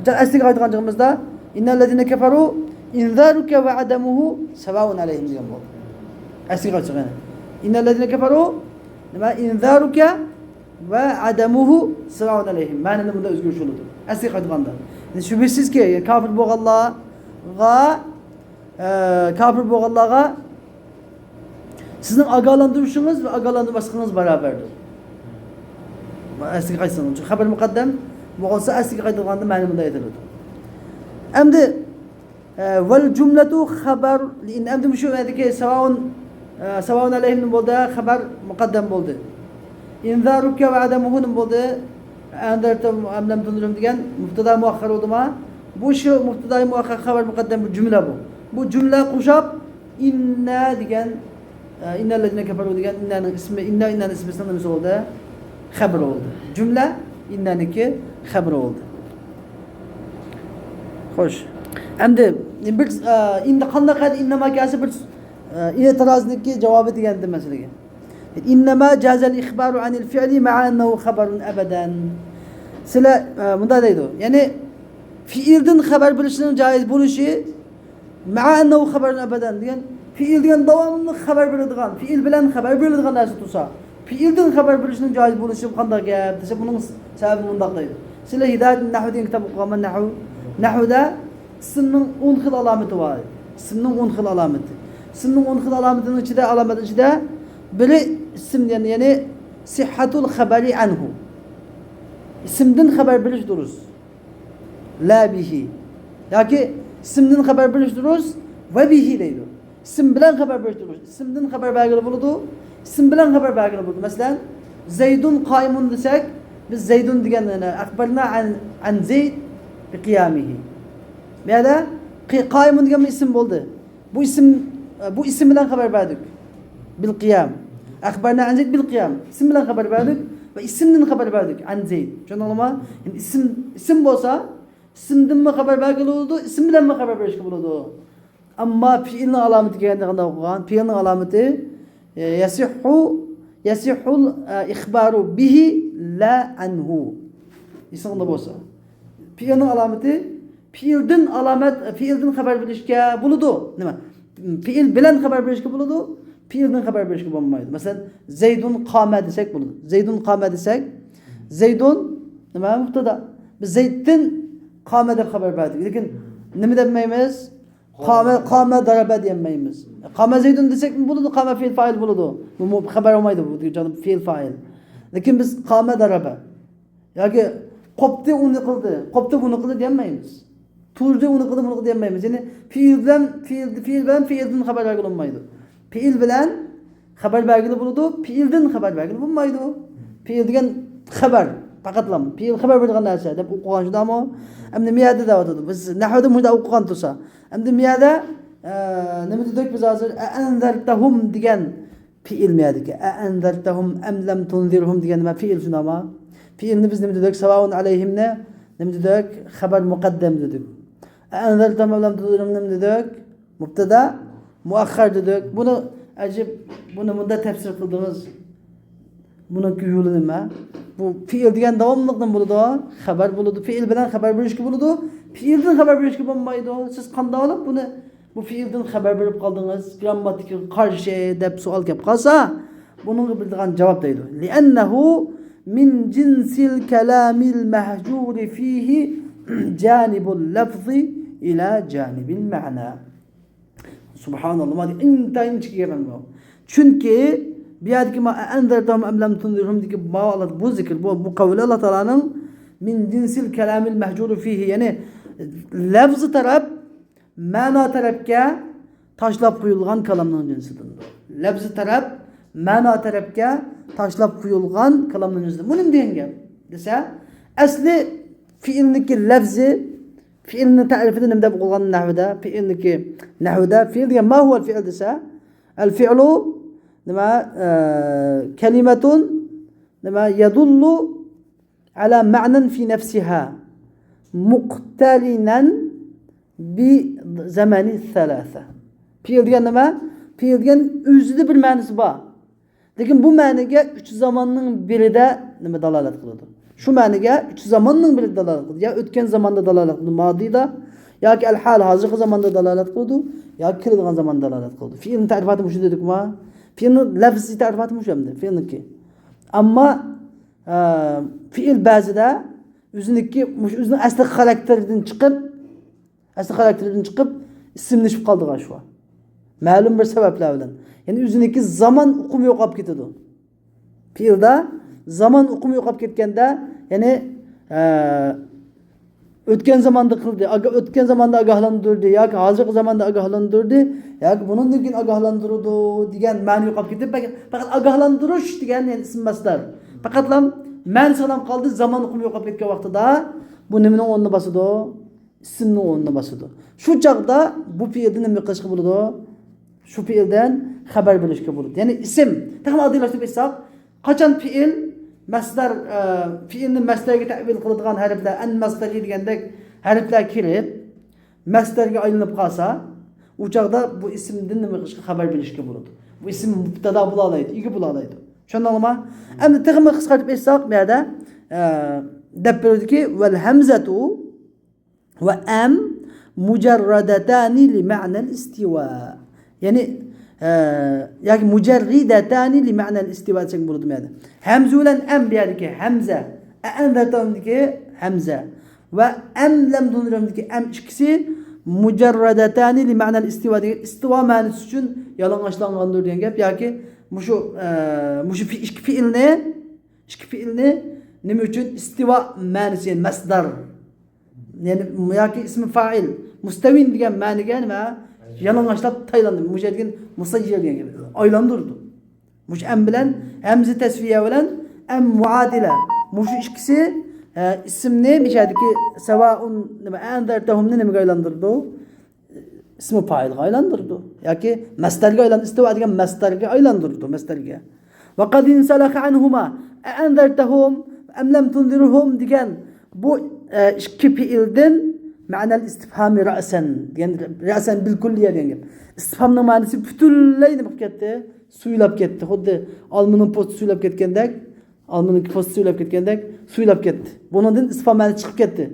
ئەسلىگە قايتقان چېغىمىزدا ئىننەللەزىنە كەفەرۇ ئىنزارۇكە ۋە ئەدەمۇھۇ سەۋائۇن ئەلەيھىم دېگەن بولدى. ئەسلىگە قايتساق يەنە. ئىننەللەزىنە كەفەرۇ نېمە؟ ئىنزارۇكە ۋە ئەدەمۇھۇ سەۋائۇن ئەلەيھىم. مەنىنى بۇندا ئۆزگىرىش بولىدۇ. ئەسلىگە قايتقاندا. يەنى شۈبھىسىزكى، كاپىر بولغانلارغا، ئە، كاپىر بولغانلارغا سىزنىڭ ئاگاھلاندۇرۇشىڭىز ۋە ئاگاھلاندۇرماسلىقىڭىز باراۋەردۇر. ئەسلىگە قايتسىڭىز. چۈنكى خەبەر مۇقەددەم بولسا ئەسلىگە قايتىدىغاندا مەنە مۇنداق ئېيتىلىدۇ. ئەمدى، ئە، ۋەل جۈملەتۇ خەبەر، ئەمدى مۇشۇ يەردىكى سەۋائۇن، ئە، سەۋائۇن ئەلەيھىم نېمە بولدى؟ خەبەر مۇقەددەم بولدى. ئىنزارۇكە ۋە ئەدەمۇھۇ نېمە بولدى؟ ئەنزەرتەھۇم ئەم لەم تۇنزىرھۇم دېگەن مۇبتىدا مۇئەخخەر بولدىما؟ بۇ شۇ مۇبتىدا مۇئەخخەر خەبەر مۇقەددەم بىر جۈملە بۇ. بۇ جۈملە قوشاپ ئىننە دېگەن، ئە، ئىننەللەزىنە كەفەرۇ دېگەن ئىننەنىڭ ئىسمى، ئىننە، ئىننەنىڭ ئىسمىسىنىڭ نېمىسى بولدى؟ خەبىرى بولدى. جۈملە ئىننەنىڭكى خەبىرى بولدى. خوش. ئەمدى بىر، ئە، ئىننە قانداق قىلدى؟ ئىننەما كەلسە بىر، ئە، ئېتىرازنىڭكى جاۋابى دېگەندە مەسىلىگە. ئىننەما جازەل ئىخبارۇ ئەنىل فىئلى مەئە ئەننەھۇ خەبەرۇن ئەبەدەن. سىلەر، ئە، مۇنداق دەيدۇ. يەنى فېئىلدىن خەۋەر بېرىشنىڭ جايىز بولۇشى مەئە ئەننەھۇ خەبەرۇن ئەبەدەن دېگەن، فېئىل دېگەن داۋاملىق خەۋەر بېرىدىغان، فېئىل بىلەن خەۋەر بېرىدىغان نەرسە تۇرسا، فېئىلدىن خەۋەر بېرىشنىڭ جايىز بولۇشى قانداق گەپ دېسە، بۇنىڭ سەۋەبى مۇنداق دەيدۇ. سىلەر ھىدايەت نەھۋ دېگەن كىتاب ئوقۇغانما؟ نەھۋ. نەھۋدا ئىسىمنىڭ ئون خىل ئالامىتى بار. ئىسىمنىڭ ئون خىل ئالامىتى. ئىسىمنىڭ ئون خىل ئالامىتىنىڭ ئىچىدە، ئالامەتنىڭ ئىچىدە بىرى ئىسىم، يەنى، يەنى سىھھەتۇل خەبەرى ئەنھۇ. ئىسىمدىن خەۋەر بېرىش دۇرۇس. لا بىھى. ياكى ئىسىمدىن خەۋەر بېرىش دۇرۇس ۋە بىھى دەيدۇ. ئىسىم بىلەن خەۋەر بېرىش دۇرۇس. ئىسىمدىن خەۋەر بەرگىلى بولىدۇ، ئىسىم بىلەن خەۋەر بەرگىلى بولىدۇ. مەسىلەن، زەيدۇن قائىمۇن دېسەك، بىز زەيدۇن دېگەن، يەنى ئەخبەرنا ئەن، ئەن زەيد بىقىيامىھى. بۇ يەردە قى، قائىمۇن دېگەن بىر ئىسىم بولدى. بۇ ئىسىم، بۇ ئىسىم بىلەن خەۋەر بەردۇق. بىل قىيام. ئەخبەرنا ئەن زەيد بىل قىيام. ئىسىم بىلەن خەۋەر بەردۇق ۋە ئىسىمدىن خەۋەر بەردۇق. ئەن زەيد. چۈشەندىڭلارمۇ؟ يەنى ئىسىم، ئىسىم بولسا، ئىسىمدىنمۇ خەۋەر بەرگىلى بولىدۇ، ئىسىم بىلەنمۇ خەۋەر بېرىشكە بولىدۇ. ئەمما پېئىلنىڭ ئالامىتى كەلگەندە قانداق ئوقۇغان؟ پېئىلنىڭ ئالامىتى، ئە، يەسىھھۇ، يەسىھھۇل، ئە، ئىخبارۇ بىھى لا ئەنھۇ. ئېسىڭدە بولسا. پېئىلنىڭ ئالامىتى، پېئىلدىن ئالامەت، پېئىلدىن خەۋەر بېرىشكە بولىدۇ. نېمە؟ پېئىل بىلەن خەۋەر بېرىشكە بولىدۇ، پېئىلدىن خەۋەر بېرىشكە بولمايدۇ. مەسىلەن، زەيدۇن قامە دېسەك بولىدۇ. زەيدۇن قامە دېسەك، زەيدۇن، نېمە، مۇبتەدا. بىز زەيدتىن قامە دەپ خەۋەر بەردۇق. لېكىن نېمە دەپمەيمىز؟ قامە، قامە دەرەبە دېيەلمەيمىز. قامە زەيدۇن دېسەك بولىدۇ، قامە فېئىل فائىل بولىدۇ. بۇ، بۇ خەۋەر بولمايدۇ، بۇ جانىب فېئىل فائىل. لېكىن بىز قامە دەرەبە ياكى قوپتى، ئۇنى قىلدى، قوپتى، بۇنى قىلدى دېيەلمەيمىز. تۇردى، ئۇنى قىلدى، بۇنى قىلدى دېيەلمەيمىز. يەنى پېئىل بىلەن، پېئىل، پېئىل بىلەن پېئىلدىن خەۋەر بەرگىلى بولمايدۇ. پېئىل بىلەن خەۋەر بەرگىلى بولىدۇ، پېئىلدىن خەۋەر بەرگىلى بولمايدۇ. پېئىل دېگەن خەۋەر، پەقەتلا پېئىل خەۋەر بېرىدىغان نەرسە دەپ ئوقۇغان شۇنداقمۇ؟ ئەمدى مۇ يەردە دەۋاتىدۇ. بىز نەھۋدا مۇنداق ئوقۇغان تۇرسا. ئەمدى مۇ يەردە، ئە، نېمە دېدۇق بىز ھازىر؟ ئەئەنزەرتەھۇم دېگەن پېئىل مۇ يەردىكى. ئەئەنزەرتەھۇم ئەم لەم تۇنزىرھۇم دېگەن نېمە؟ پېئىل شۇنداقمۇ؟ پېئىلنى بىز نېمە دېدۇق؟ سەۋائۇن ئەلەيھىمنى نېمە دېدۇق؟ خەبەر مۇقەددەم دېدۇق. ئەئەنزەرتەھۇم ئەم لەم تۇنزىرھۇم نېمە دېدۇق؟ مۇبتەدا مۇئەخخەر دېدۇق. بۇنى ئەجەب، بۇنى مۇنداق تەپسىر قىلدىڭىز. بۇنىڭكى يولى نېمە؟ بۇ پېئىل دېگەن داۋاملىق نېمە بولىدۇ؟ خەۋەر بولىدۇ. پېئىل بىلەن خەۋەر بېرىشكە بولىدۇ. پېئىلدىن خەۋەر بېرىشكە بولمايدۇ. سىز قانداق قىلىپ بۇنى، بۇ پېئىلدىن خەۋەر بېرىپ قالدىڭىز؟ گىرامماتىكىغا قارشى دەپ سوئال كەپ قالسا، بۇنىڭغا بېرىدىغان جاۋاب دەيدۇ. لأنه من جنس الكلام المهجور فيه جانب اللفظ إلى جانب المعنى. سۇبھاناللا، مانا ئىنتايىن ئىنچىكە گەپ بۇ. چۈنكى بۇ يەردىكى ما أأنذرتهم أم لم تنذرهم دىكى ماۋۇ بۇ زىكىر، بۇ، بۇ قەۋلى ئاللا تائالانىڭ من جنس الكلام المهجور فيه، يەنى لەفزى تەرەپ، مەنا تەرەپكە تاشلاپ قويۇلغان كالامنىڭ جىنسىدىندۇر. لەفزى تەرەپ، مەنا تەرەپكە تاشلاپ قويۇلغان كالامنىڭ جىنسىدىن. بۇ نېمە دېگەن گەپ دېسە، ئەسلى پېئىلنىڭكى لەفزى، پېئىلنى تەرىپىدە نېمە دەپ قويغان نەھۋىدە، پېئىلنىكى نەھۋىدە، پېئىل دېگەن ما هو الفعل دېسە، الفعل نېمە، ئە، كلمة نېمە، يدل على معنى في نفسها مقترنا بزمن ثلاثة. پېئىل دېگەن نېمە؟ پېئىل دېگەن ئۆزىدە بىر مەنىسى بار. لېكىن بۇ مەنىگە ئۈچ زاماننىڭ بىرىدە نېمە دالالەت قىلىدۇ؟ شۇ مەنىگە ئۈچ زاماننىڭ بىرىدە دالالەت قىلىدۇ. يا ئۆتكەن زاماندا دالالەت قىلىدۇ، مادىدا، ياكى ئەل ھال، ھازىرقى زاماندا دالالەت قىلىدۇ، ياكى كېلىدىغان زاماندا دالالەت قىلىدۇ. پېئىلنىڭ تەرىپاتى مۇشۇ دېدۇقما؟ پېئىلنىڭ لەفزىي تەرىپاتى مۇشۇ ئەمدى، پېئىلنىڭكى. ئەمما، ئە، پېئىل بەزىدە ئۆزىنىڭكى، مۇشۇ ئۆزىنىڭ ئەسلى خاراكتېرىدىن چىقىپ، ئەسلى خاراكتېرىدىن چىقىپ، ئىسىملىشىپ قالىدىغان شۇ. مەلۇم بىر سەۋەبلەر بىلەن. يەنى ئۆزىنىڭكى زامان ئۇقۇمى يوقاپ كېتىدۇ. پېئىلدا زامان ئۇقۇمى يوقاپ كەتكەندە، يەنى، ئە، ئۆتكەن زاماندا قىلدى، ئاگا-، ئۆتكەن زاماندا ئاگاھلاندۇردى ياكى ھازىرقى زاماندا ئاگاھلاندۇردى ياكى بۇنىڭدىن كېيىن ئاگاھلاندۇرىدۇ دېگەن مەنە يوقاپ كېتىپ، پەقەت، پەقەت ئاگاھلاندۇرۇش دېگەن، يەنى ئىسىم مەسدەر. پەقەتلا مەنىسى قالدى، زامان ئۇقۇمى يوقاپ كەتكەن ۋاقتىدا بۇ نېمىنىڭ ئورنىنى باسىدۇ؟ ئىسىمنىڭ ئورنىنى باسىدۇ. شۇ چاغدا بۇ پېئىلدىن نېمە قىلىشقا بولىدۇ؟ شۇ پېئىلدىن خەۋەر بېرىشكە بولىدۇ. يەنى ئىسىم، تېخىمۇ ئاددىيلاشتۇرۇپ ئېيتساق، قاچان پېئىل مەسدەر، ئە، پېئىلنى مەسدەرگە تەۋىل قىلىدىغان ھەرپلەر، ئەن مەسدەرى دېگەندەك ھەرپلەر كىرىپ، مەسدەرگە ئايلىنىپ قالسا، ئۇ چاغدا بۇ ئىسىمدىن نېمە قىلىشقا، خەۋەر بېرىشكە بولىدۇ. بۇ ئىسىم مۇبتەدا بولالايدۇ، ئىگە بولالايدۇ. چۈشەندىڭلارمۇ؟ ئەمدى تېخىمۇ قىسقارتىپ ئېيتساق، بۇ يەردە، ئە، دەپ بېرىدۇكى، ۋەل ھەمزەتۇ ۋە ئەم مۇجەررەدەتانى لىمەنەل ئىستىۋا. يەنى، ئە، ياكى مۇجەررىدەتانى لىمەنەل ئىستىۋا دېسەك بولىدۇ مەنىدە. ھەمزە بىلەن ئەم، بۇ يەردىكى ھەمزە، ئەئەنزەرتەھۇمدىكى ھەمزە ۋە ئەم لەم تۇنزىرھۇمدىكى ئەم ئىككىسى مۇجەررەدەتانى لىمەنەل ئىستىۋا دېگەن ئىستىۋا مەنىسى ئۈچۈن يالىڭاچلانغاندۇر دېگەن گەپ. ياكى مۇشۇ، ئە، مۇشۇ پې-، ئىككى پېئىلنى، ئىككى پېئىلنى نېمە ئۈچۈن؟ ئىستىۋا مەنىسى، يەنى مەسدەر. يەنى ياكى ئىسمى فائىل. مۇستەۋىن دېگەن مەنىگە نېمە؟ يالىڭاچلاپ تايلاندى. مۇشۇ دېگەن مۇسەييىر دېگەن گەپ. ئايلاندۇرىدۇ. مۇشۇ ئەم بىلەن ھەمزە تەسۋىيە بىلەن ئەم مۇئادىلە. مۇشۇ ئىككىسى، ئە، ئىسىمنى مۇشۇ يەردىكى سەۋائۇن نېمە، ئەنزەرتەھۇمنى نېمىگە ئايلاندۇرىدۇ؟ ئىسمى فائىلغا ئايلاندۇرىدۇ. ياكى مەسدەرگە ئايلاندۇرىدۇ. ئىستىۋا دېگەن مەسدەرگە ئايلاندۇرىدۇ، مەسدەرگە. ۋە قەد ئىنسەلەخە ئەنھۇما. ئەئەنزەرتەھۇم ئەم لەم تۇنزىرھۇم دېگەن بۇ، ئە، ئىككى پېئىلدىن مەنەل ئىستىفھامى رەسەن دېگەن، رەسەن بىل كۇللىيە دېگەن گەپ. ئىستىفھامنىڭ مەنىسى پۈتۈنلەي نېمە قىلىپ كەتتى؟ سۇيلاپ كەتتى. خۇددى ئالمىنىڭ پوستى سۇيلاپ كەتكەندەك، ئالمىنىڭكى پوستى سۇيلاپ كەتكەندەك سۇيلاپ كەتتى. بۇنىڭدىن ئىستىفھام مەنىسى چىقىپ كەتتى.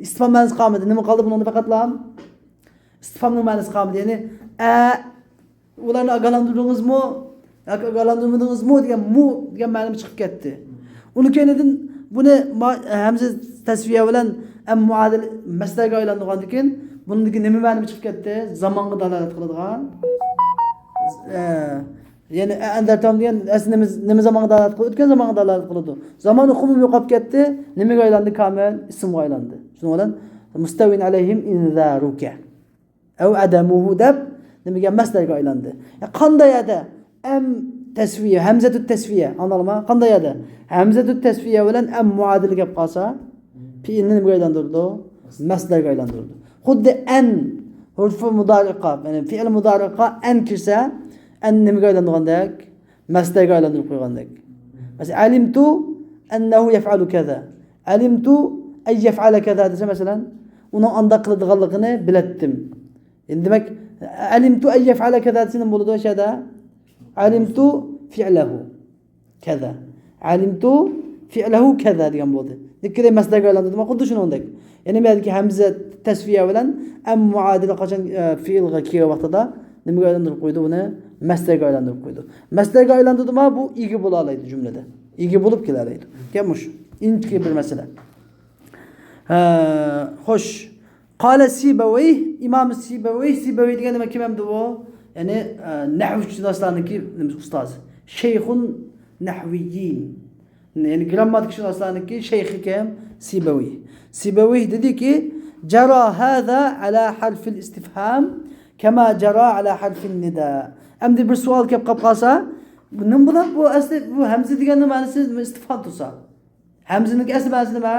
ئىستىفھام مەنىسى قالمىدى. نېمە قالدى بۇنىڭدا پەقەتلا؟ ئىستىفھامنىڭ مەنىسى قالمىدى. يەنى، ئە، ئۇلارنى ئاگاھلاندۇردىڭىزمۇ ياكى ئاگاھلاندۇرمىدىڭىزمۇ دېگەن مۇ دېگەن مەنىمۇ چىقىپ كەتتى. ئۇنىڭ كەينىدىن بۇنى ما-، ھەمزە تەسۋىيە بىلەن ئەم مۇئادىل مەسدەرگە ئايلاندۇرغاندىن كېيىن بۇنىڭدىكى نېمە مەنىمۇ چىقىپ كەتتى؟ زامانغا دالالەت قىلىدىغان. ئە، يەنى ئەنزەرتەھۇم دېگەن ئەسلى نېمە، نېمە زامانغا دالالەت قىلىدۇ؟ ئۆتكەن زامانغا دالالەت قىلىدۇ. زامان ئۇقۇمى يوقاپ كەتتى. نېمىگە ئايلاندى؟ كامىل ئىسىمغا ئايلاندى. شۇنىڭ بىلەن مۇستەۋىن ئەلەيھىم ئىنزارۇكە. ئەۋ ئەدەمۇھۇ دەپ نېمىگە؟ مەسدەرگە ئايلاندى. يا قانداق يەردە ئەم تەسۋىيە، ھەمزەتۇت تەسۋىيە، ئاڭلاڭلارمۇ؟ قانداق يەردە ھەمزەتۇت تەسۋىيە بىلەن ئەم مۇئادىلى كەپ قالسا، پېئىلنى نېمىگە ئايلاندۇرىدۇ؟ مەسدەرگە ئايلاندۇرىدۇ. خۇددى ئەن ھۇرفى مۇدارىققا، يەنى پېئىل مۇدارىققا ئەن كىرسە، ئەن نېمىگە ئايلاندۇرغاندەك؟ مەسدەرگە ئايلاندۇرۇپ قويغاندەك. مەسىلەن، ئەلىمتۇ ئەننەھۇ يەفئەلۇ كەزا. ئەلىمتۇ ئەن يەفئەلە كەزا دېسە، مەسىلەن، ئۇنىڭ ئانداق قىلىدىغانلىقىنى بىلەتتىم. ئەمدى دېمەك، ئەلىمتۇ ئەن يەفئەلە كەزا دېسە نېمە بولىدۇ شۇ يەردە؟ ئەلىمتۇ فىئلەھۇ كەزا. ئەلىمتۇ فعله كذا دېگەن بولدى. نېكىدە مەسدەرگە ئايلاندۇردۇم، خۇددى شۇنىڭدەك. يەنى بۇ يەردىكى ھەمزە تەسۋىيە بىلەن ئەم مۇئادىلە قاچان، ئە، فېئىلغا كەلگەن ۋاقتىدا نېمىگە ئايلاندۇرۇپ قويدى ئۇنى؟ مەسدەرگە ئايلاندۇرۇپ قويدى. مەسدەرگە ئايلاندۇردىما، بۇ ئىگە بولالايدۇ جۈملىدە. ئىگە بولۇپ كېلەلەيدۇ. گەپ مۇشۇ. ئىنچىكە بىر مەسىلە. ھە، خوش. قال سيبويه، ئىمام سىبەۋەي، سىبەۋەي دېگەن نېمە، كىم ئەمدى بۇ؟ يەنى، ئە، نەھۋشۇناسلارنىڭكى نېمە، ئۇستازى. شەيخۇن نەھۋىيين. يەنى گىرامماتىكىشۇناسلارنىڭكى شەيخى كىم؟ سىبەۋەي. سىبەۋەي دېدىكى، جەرا ھازا ئەلا ھەرفىل ئىستىفھام كەما جەرا ئەلا ھەرفىن نىدا. ئەمدى بىر سوئال كەپ قاپ قالسا، نېمە بولۇپ بۇ ئەسلى بۇ ھەمزە دېگەننىڭ مەنىسى ئىستىفھام تۇرسا؟ ھەمزىنىڭ ئەسلى مەنىسى نېمە؟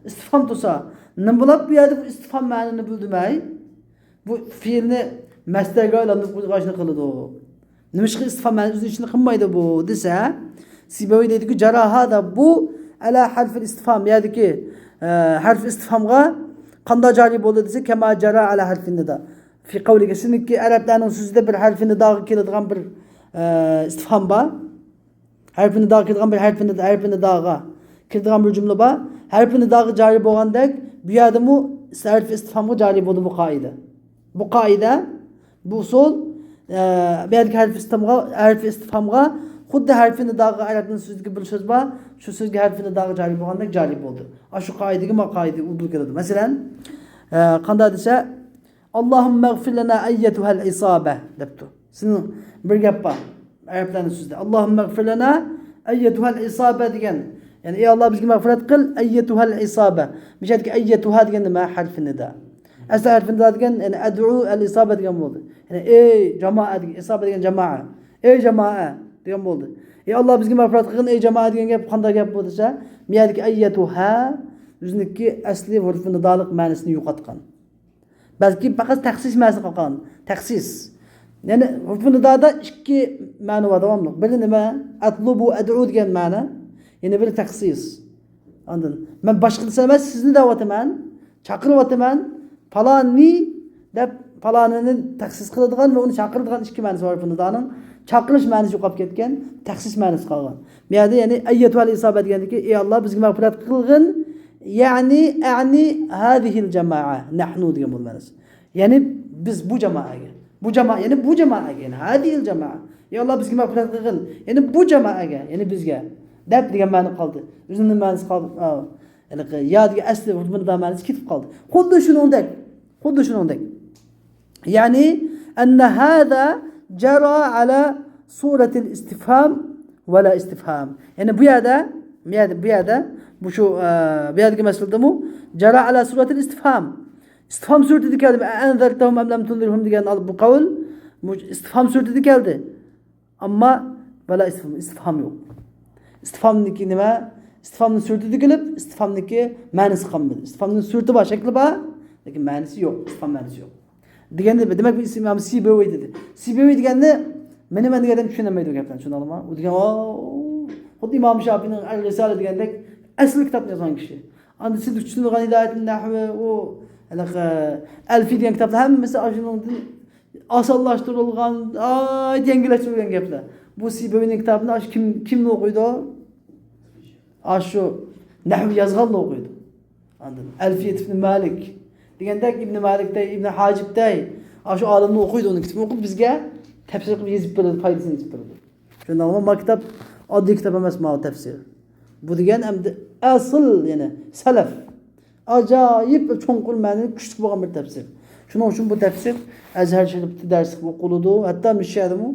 ئىستىفھام تۇرسا، نېمە بولۇپ بۇ يەردە بۇ ئىستىفھام مەنىنى بىلدۈرمەي، بۇ فېئىلنى مەسدەرگە ئايلاندۇرۇپ قويغاچنى قىلىدۇ. نېمىشقا ئىستىفھام مەنىسى ئۆز ئىشىنى قىلمايدۇ بۇ دېسە، سىبەۋەي دەيدىكى، جەرا ھازا، بۇ ئەلا ھەرفىل ئىستىفھام، يەردىكى، ئە، ھەرف ئىستىفھامغا قانداق جارى بولدى دېسە، كەما جەرا ئەلا ھەرفىن نىدا. فى قەۋلىكە، سېنىڭكى ئەرەبلەرنىڭ سۆزىدە بىر ھەرفى نىداغا كېلىدىغان بىر، ئە، ئىستىفھام بار. ھەرپى نىداغا كىرىدىغان بىر ھەرپى نىدا، ھەرپى نىداغا كىرىدىغان بىر جۈملە بار. ھەرپى نىداغا جارى بولغاندەك، بۇ يەردىمۇ ھەرپى ئىستىفھامغا جارى بولىدۇ بۇ قائىدە. بۇ قائىدە، بۇ ئۇسۇل، ئە، بۇ يەردىكى ھەرپى ئىستىفھامغا، ھەرپى ئىستىفھامغا خۇددى ھەرپى نىداغا ئەرەبنىڭ سۆزىدىكى بىر سۆز بار. شۇ سۆزگە ھەرپى نىداغا جارى بولغاندەك جارى بولدى. ئاشۇ قائىدىگە ما قائىدە ئۇدۇل كېلىدۇ. مەسىلەن، ئە، قانداق دېسە، ئاللاھۇممەغفىر لەنا ئەييەتۇھەل ئىسابە دەپتۇ. سېنىڭ بىر گەپ بار. ئەرەبلەرنىڭ سۆزىدە. ئاللاھۇممەغفىر لەنا ئەييەتۇھەل ئىسابە دېگەن. يەنى، ئەي ئاللا، بىزگە مەغپىرەت قىل، ئەييەتۇھەل ئىسابە. بۇ يەردىكى ئەييەتۇھا دېگەن نېمە؟ ھەرفى نىدا. ئەسلى ھەرفى نىدا دېگەن، يەنى، ئەدئۇ ئەل ئىسابە دېگەن بولدى. يەنى، ئەي جامائە دېگەن، ئىسابە دېگەن جامائە. ئەي جامائە دېگەن بولدى. ئەي ئاللا، بىزگە مەغپىرەت قىلغىن، ئەي جامائە دېگەن گەپ قانداق گەپ بۇ دېسە، بۇ يەردىكى ئەييەتۇھا ئۆزىنىڭكى ئەسلى ھەرفى نىدالىق مەنىسىنى يوقاتقان. بەلكى پەقەت تەخسىس مەنىسى قالغان. تەخسىس. يەنى ھەرفى نىدادا ئىككى مەنە بار داۋاملىق. بىرى نېمە؟ ئەتلۇبۇ، ئەدئۇ دېگەن مەنە. يەنە بىرى تەخسىس. ئاندىن مەن باشقىلارنى ئەمەس، سىزنى دەۋاتىمەن، چاقىرىۋاتىمەن. پالاننى دەپ پالانىنى تەخسىس قىلىدىغان ۋە ئۇنى چاقىرىدىغان ئىككى مەنىسى بار ھەرفى نىدانىڭ. چاقىرىش مەنىسى يوقاپ كەتكەن، تەخسىس مەنىسى قالغان. بۇ يەردە يەنى ئەييەتۇھەل ئىسابە دېگەندىكى، ئەي ئاللا، بىزگە مەغپىرەت قىلغىن. يەنى، ئەنى ھازىھىل جامائە، نەھنۇ دېگەن بولىدۇ مەنىسى. يەنى بىز بۇ جامائەگە. بۇ جامائە، يەنى بۇ جامائەگە، يەنى ھازىھىل جامائە. يا ئاللا، بىزگە مەغپىرەت قىلغىن. يەنى بۇ جامائەگە، يەنى بىزگە. دەپ دېگەن مەنە قالدى. ئۆزىنىڭ مەنىسى قالدى. ئا، يەنى يا دېگەن ئەسلى مۇندا مەنىسى كېتىپ قالدى. خۇددى شۇنىڭدەك. خۇددى شۇنىڭدەك. يەنى، ئەننە ھازا جەرا ئەلا سۇرەتىل ئىستىفھام ۋە لا ئىستىفھام. يەنى بۇ يەردە، بۇ يەردە، بۇ يەردە، بۇ شۇ، ئە، بۇ يەردىكى مەسىلىدىمۇ جەرا ئەلا سۇرەتىل ئىستىفھام. ئىستىفھام سۈرىتىدە كەلدى. ئەئەنزەرتەھۇم ئەم لەم تۇنزىرھۇم دېگەن بۇ قەۋل، بۇ ئىستىفھام سۈرىتىدە كەلدى. ئەمما ۋە لا ئىستىفھام، ئىستىفھام يوق. ئىستىفھامنىڭكى نېمە؟ ئىستىفھامنىڭ سۈرىتىدە كېلىپ، ئىستىفھامنىڭكى مەنىسى قالمىدى. ئىستىفھامنىڭ سۈرىتى بار، شەكلى بار، لېكىن مەنىسى يوق. ئىستىفھام مەنىسى يوق. دېگەندە، دېمەك، بۇ ئىمام سىبەۋەي دېدى. سىبەۋەي دېگەننى مېنى مەن دېگەن ئادەم چۈشىنەلمەيدۇ گەپلەرنى، چۈشىنەلمە. ئۇ دېگەن، ئاۋۇ، خۇددى ئىمام شاپىئىنىڭ ئەل رىسالە دېگەندەك ئەسلى كىتابنى يازغان كىشى. ئاندىن سىز چۈشىنىدىغان ھىدايەتۇن نەھۋى، ئۇ، ھېلىقى، ئەلفىي دېگەن كىتابلار ھەممىسى ئاشۇنىڭدىن ئاسانلاشتۇرۇلغان، ناھايىتى يەڭگىللەشتۈرۈلگەن گەپلەر. بۇ سىبەۋەينىڭ كىتابىنى ئاشۇ كىم، كىملا ئوقۇيدۇ؟ ئاشۇ نەھۋ يازغانلا ئوقۇيدۇ. ئاندىن ئەلفىيەت ئىبن مالىك دېگەندەك، ئىبن مالىكتەي، ئىبن ھاجىبتەي، ئاشۇ ئالىمنى ئوقۇيدۇ، ئۇنىڭ كىتابىنى ئوقۇپ، بىزگە تەپسىر قىلىپ يېزىپ بېرىدۇ، پايدىسىنى يېزىپ بېرىدۇ. شۇنداقمۇ؟ ما كىتاب ئاددىي كىتاب ئەمەس، ماۋۇ تەپسىر. بۇ دېگەن ئەمدى ئەسىل، يەنى سەلەف. ئاجايىپ بىر چوڭقۇر مەنىلىك، كۈچلۈك بولغان بىر تەپسىر. شۇنىڭ ئۈچۈن بۇ تەپسىر ئەزھەر شەرىپتە دەرس قىلىپ ئوقۇلىدۇ. ھەتتا مۇشۇ يەردىمۇ،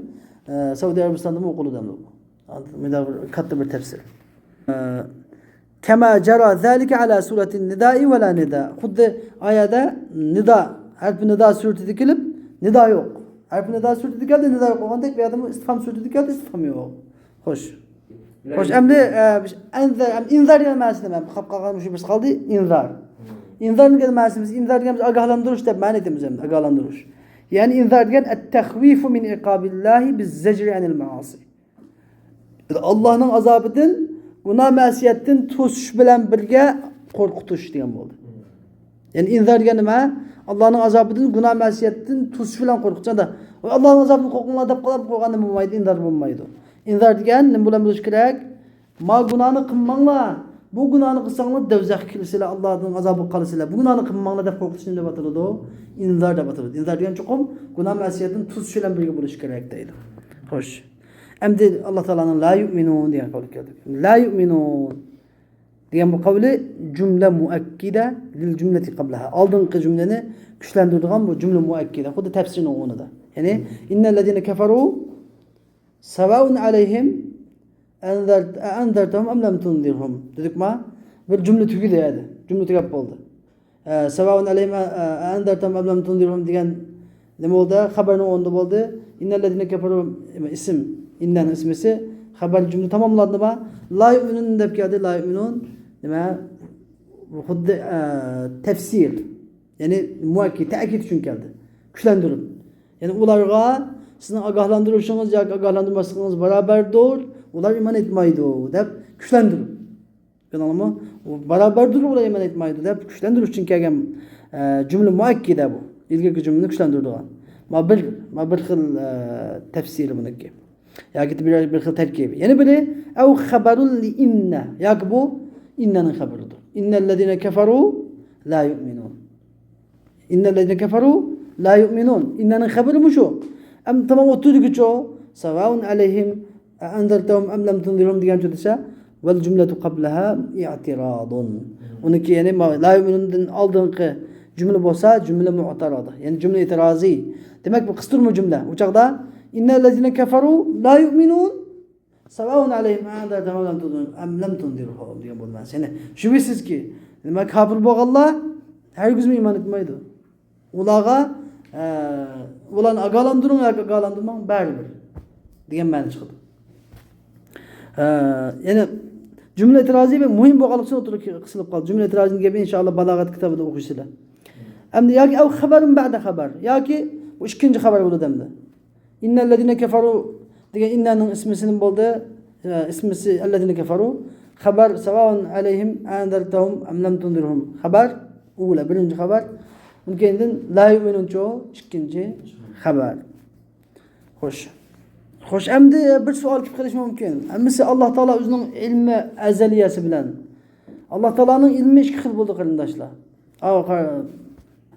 ئە، سەئۇدى ئەرەبىستاندىمۇ ئوقۇلىدۇ ئەمدى بۇ. مۇنداق بىر كاتتا بىر تەپسىر. ئە، كەما جەرا زالىكە ئەلا سۇرەتىن نىدائى ۋە لا نىدا. خۇددى ئايەدە نىدا، ھەرپى نىدا سۈرىتىدە كېلىپ، نىدا يوق. ھەرپى نىدا سۈرىتىدە كەلدى، نىدا يوق بولغاندەك، بۇ يەردىمۇ ئىستىفھام سۈرىتىدە كەلدى، ئىستىفھام يوق. خوش. خوش، ئەمدى، ئە، ئەنزەر، ئەم، ئىنزار دېگەن مەنىسى نېمە؟ قاپ قالغان مۇشۇ بىرسى قالدى، ئىنزار. ئىنزارنىڭ دېگەن مەنىسى بىز ئىنزار دېگەن بىز ئاگاھلاندۇرۇش دەپ مەنە ئېيتىمىز ئەمدى، ئاگاھلاندۇرۇش. يەنى ئىنزار دېگەن ئەتتەخۋىفۇ مىن ئىقابىللاھى بىز زەجرى ئەنىل مەئاسى. ئاللانىڭ ئازابىدىن، گۇناھ مەسىيەتتىن توسۇش بىلەن بىرگە قورقۇتۇش دېگەن بولدى. يەنى ئىنزار دېگەن نېمە؟ ئاللانىڭ ئازابىدىن، گۇناھ مەسىيەتتىن توسۇش بىلەن قورقۇتۇش. ئاندا، ۋاي، ئاللانىڭ ئازابىدىن قورقۇڭلار دەپ قالاپ قويغاندا بولمايدۇ، ئىنزار بولمايدۇ. ئىنزار دېگەن نېمە بىلەن بولۇش كېرەك؟ ما گۇناھنى قىلماڭلار، بۇ گۇناھنى قىلساڭلار دوزاخقا كىرىسىلەر، ئاللادىن ئازابىغا قالىسىلەر، بۇ گۇناھنى قىلماڭلار دەپ قورقۇتۇش نېمە دەپ ئاتىلىدۇ؟ ئىنزار دەپ ئاتىلىدۇ. ئىنزار دېگەن چوقۇم گۇناھ مەسىيەتتىن توسۇش بىلەن بىرگە بولۇشى كېرەك دەيدۇ. خوش. ئەمدى ئاللا تائالانىڭ لا يؤمنون دېگەن قەۋلىگە كەلدۇق. لا يؤمنون دېگەن بۇ قەۋلى جۈملە مۇئەككىدە لىل جۈملەتى قەبلەھا. ئالدىنقى جۈملىنى كۈچلەندۈرىدىغان بۇ جۈملە مۇئەككىدە. خۇددى تەپسىرنىڭ ئورنىدا. يەنى، ئىننەللەزىنە كەفەرۇ سەۋائۇن ئەلەيھىم ئەئەنزەرتەھۇم ئەم لەم تۇنزىرھۇم دېدۇقما؟ بىر جۈملە تۈگىدى ئەدى. جۈملە تۈگەپ بولدى. ئە، سەۋائۇن ئەلەيھىم ئەئەنزەرتەھۇم ئەم لەم تۇنزىرھۇم دېگەن نېمە بولدى؟ خەبەرنىڭ ئورنىدا بولدى. ئىننەللەزىنە كەفەرۇ ئىسىم. ئىننەنىڭ ئىسمىسى. خەبەر جۈملە تاماملاندىما؟ لا يؤمنون دەپ كەلدى. لا يؤمنون نېمە؟ خۇددى، ئە، تەپسىر. يەنى مۇئەككىد، تەئكىد ئۈچۈن كەلدى. كۈچلەندۈرۈپ. يەنى ئۇلارغا سىزنىڭ ئاگاھلاندۇرۇشىڭىز ياكى ئاگاھلاندۇرماسلىقىڭىز باراۋەردۇر، ئۇلار ئىمان ئېيتمايدۇ دەپ كۈچلەندۈرۈپ. كۆردۈڭلارمۇ؟ ئۇ باراۋەردۇر، ئۇلار ئىمان ئېيتمايدۇ دەپ كۈچلەندۈرۈش ئۈچۈن كەلگەن، ئە، جۈملە مۇئەككىدە بۇ. ئىلگىرىكى جۈملىنى كۈچلەندۈرىدىغان. ما بىر، ما بىر خىل، ئە، تەپسىرى بۇنىڭكى. ياكى بىر، بىر خىل تەركىبى. يەنە بىرى، ئەۋ خەبەرۇن لى ئىننە. ياكى بۇ ئىننەنىڭ خەبىرىدۇر. ئىننەللەزىنە كەفەرۇ لا يؤمنون. ئىننەللەزىنە كەفەرۇ لا يؤمنون. ئىننەنىڭ خەبىرى مۇشۇ. ئەم، تامام ئوتتۇرىدىكىچۇ؟ سەۋائۇن ئەلەيھىم ئەئەنزەرتەھۇم ئەم لەم تۇنزىرھۇم دېگەنچۇ دېسە، ۋەل جۈملەتۇ قەبلەھا ئىئتىرادۇن. ئۇنىڭكى، يەنى ما-، لا يؤمنوندىن ئالدىنقى جۈملە بولسا، جۈملە مۇئتەرەزە. يەنى جۈملە ئېتىرازى. دېمەك، بۇ قىستۇرما جۈملە. ئۇ چاغدا، ئىننەللەزىنە كەفەرۇ لا يؤمنون سەۋائۇن ئەلەيھىم ئەئەنزەرتەھۇم ئەم لەم تۇنزىرھۇم دېگەن بولماس. يەنى، شۈبھىسىزكى، نېمە، كاپىر بولغانلار ھەرگىزمۇ ئىمان ئېيتمايدۇ. ئۇلارغا، ئە، ئۇلارنى ئاگاھلاندۇرۇڭ ياكى ئاگاھلاندۇرماڭ، بەرىبىر دېگەن مەنە چىقىدۇ. ئە، يەنى جۈملە ئېتىرازى بەك مۇھىم بولغانلىقى ئۈچۈن ئوتتۇرىغا قىسىلىپ قالدى. جۈملە ئېتىرازىنىڭ گېپى ئىنشائاللا بالاغەت كىتابىدا ئوقۇيسىلەر. ئەمدى ياكى ئەۋ خەبەرۇن بەئدە خەبەر. ياكى بۇ ئىككىنچى خەبەر بولىدۇ ئەمدى. ئىننەللەزىنە كەفەرۇ دېگەن ئىننەنىڭ ئىسمىسى نېمە بولدى؟ ئە، ئىسمىسى ئەللەزىنە كەفەرۇ. خەبەر سەۋائۇن ئەلەيھىم ئەئەنزەرتەھۇم ئەم لەم تۇنزىرھۇم. خەبەر ئۇلە، بىرىنچى خەبەر. ئۇنىڭ كەينىدىن لا يۇئمىنۇنچۇ ئىككىنچى خەۋەر. خوش. خوش، ئەمدى بىر سوئال كېلىپ قېلىشى مۇمكىن. ھەممىسى ئاللا تائالا ئۆزىنىڭ ئىلمى ئەزەلىيەسى بىلەن. ئاللا تائالانىڭ ئىلمى ئىككى خىل بولىدۇ، قېرىنداشلار. ئاۋۇ قا-،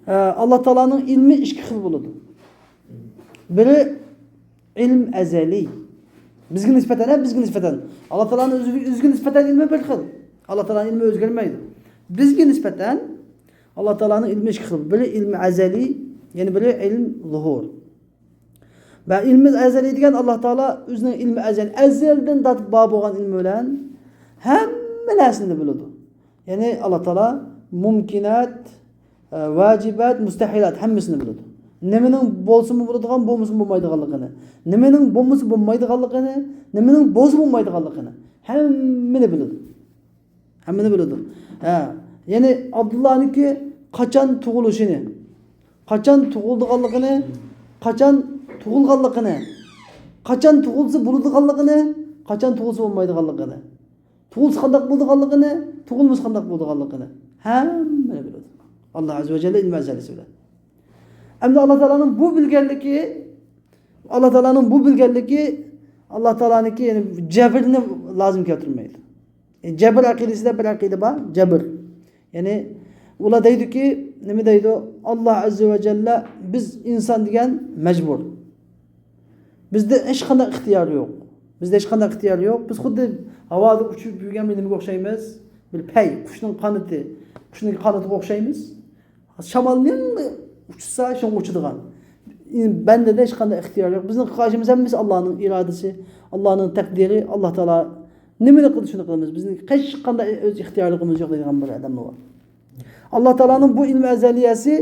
ئە، ئاللا تائالانىڭ ئىلمى ئىككى خىل بولىدۇ. بىرى ئىلم ئەزەلىي. بىزگە نىسبەتەن، ھە، بىزگە نىسبەتەن. ئاللا تائالانىڭ ئۆزىگە، ئۆزىگە نىسبەتەن ئىلمى بىر خىل. ئاللا تائالانىڭ ئىلمى ئۆزگەرمەيدۇ. بىزگە نىسبەتەن ئاللا تائالانىڭ ئىلمى ئىككى خىل. بىرى ئىلمى ئەزەلىي، يەنە بىرى ئىلم زۇھۇر. ۋە ئىلمى ئەزەلىي دېگەن ئاللا تائالا ئۆزىنىڭ ئىلمى ئەزەلىي، ئەزەلدىن تارتىپ بار بولغان ئىلمى بىلەن ھەممە نەرسىنى بىلىدۇ. يەنى ئاللا تائالا مۇمكىنات، ئە، ۋاجىبات، مۇستەھىلات ھەممىسىنى بىلىدۇ. نېمىنىڭ بولسىمۇ بولىدىغان، بولمىسىمۇ بولمايدىغانلىقىنى، نېمىنىڭ بولمىسا بولمايدىغانلىقىنى، نېمىنىڭ بولسا بولمايدىغانلىقىنى ھەممىنى بىلىدۇ. ھەممىنى بىلىدۇ. ھە. يەنى ئابدۇللانىڭكى قاچان تۇغۇلۇشىنى، قاچان تۇغۇلىدىغانلىقىنى، قاچان تۇغۇلغانلىقىنى، قاچان تۇغۇلسا بولىدىغانلىقىنى، قاچان تۇغۇلسا بولمايدىغانلىقىنى، تۇغۇلسا قانداق بولىدىغانلىقىنى، تۇغۇلمىسا قانداق بولىدىغانلىقىنى ھەممىنى بىلىدۇ. ئاللا ئەززە ۋە جەللە ئىلمى ئەزەلىسى بىلەن. ئەمدى ئاللا تائالانىڭ بۇ بىلگەنلىكى، ئاللا تائالانىڭ بۇ بىلگەنلىكى ئاللا تائالانىڭكى، يەنى جەبرنى لازىم كەلتۈرمەيدۇ. يەنى جەبر ئەقىدىسىدە بىر ئەقىدە بار، جەبر. يەنى ئۇلار دەيدۇكى، نېمە دەيدۇ؟ ئاللا ئەززە ۋە جەللە، بىز ئىنسان دېگەن مەجبۇر. بىزدە ھېچقانداق ئىختىيار يوق. بىزدە ھېچقانداق ئىختىيار يوق. بىز خۇددى ھاۋادا ئۇچۇپ يۈرگەن بىر نېمىگە ئوخشايمىز. بىر پەي، قۇشنىڭ قانىتى، قۇشنىڭ قانىتىغا ئوخشايمىز. شامال نېمە ئۇچۇرسا، شۇڭا ئۇچىدىغان. بەندىدە ھېچقانداق ئىختىيار يوق. بىزنىڭ قىلىشىمىز ھەممىسى ئاللانىڭ ئىرادىسى، ئاللانىڭ تەقدىرى، ئاللا تائالا نېمىنى قىلدى، شۇنى قىلىمىز. بىزنىڭ ھېچقانداق ئۆز ئىختىيارلىقىمىز يوق دەيدىغان بىر ئادەملەر بار. ئاللا تائالانىڭ بۇ ئىلمى ئەزەلىيەسى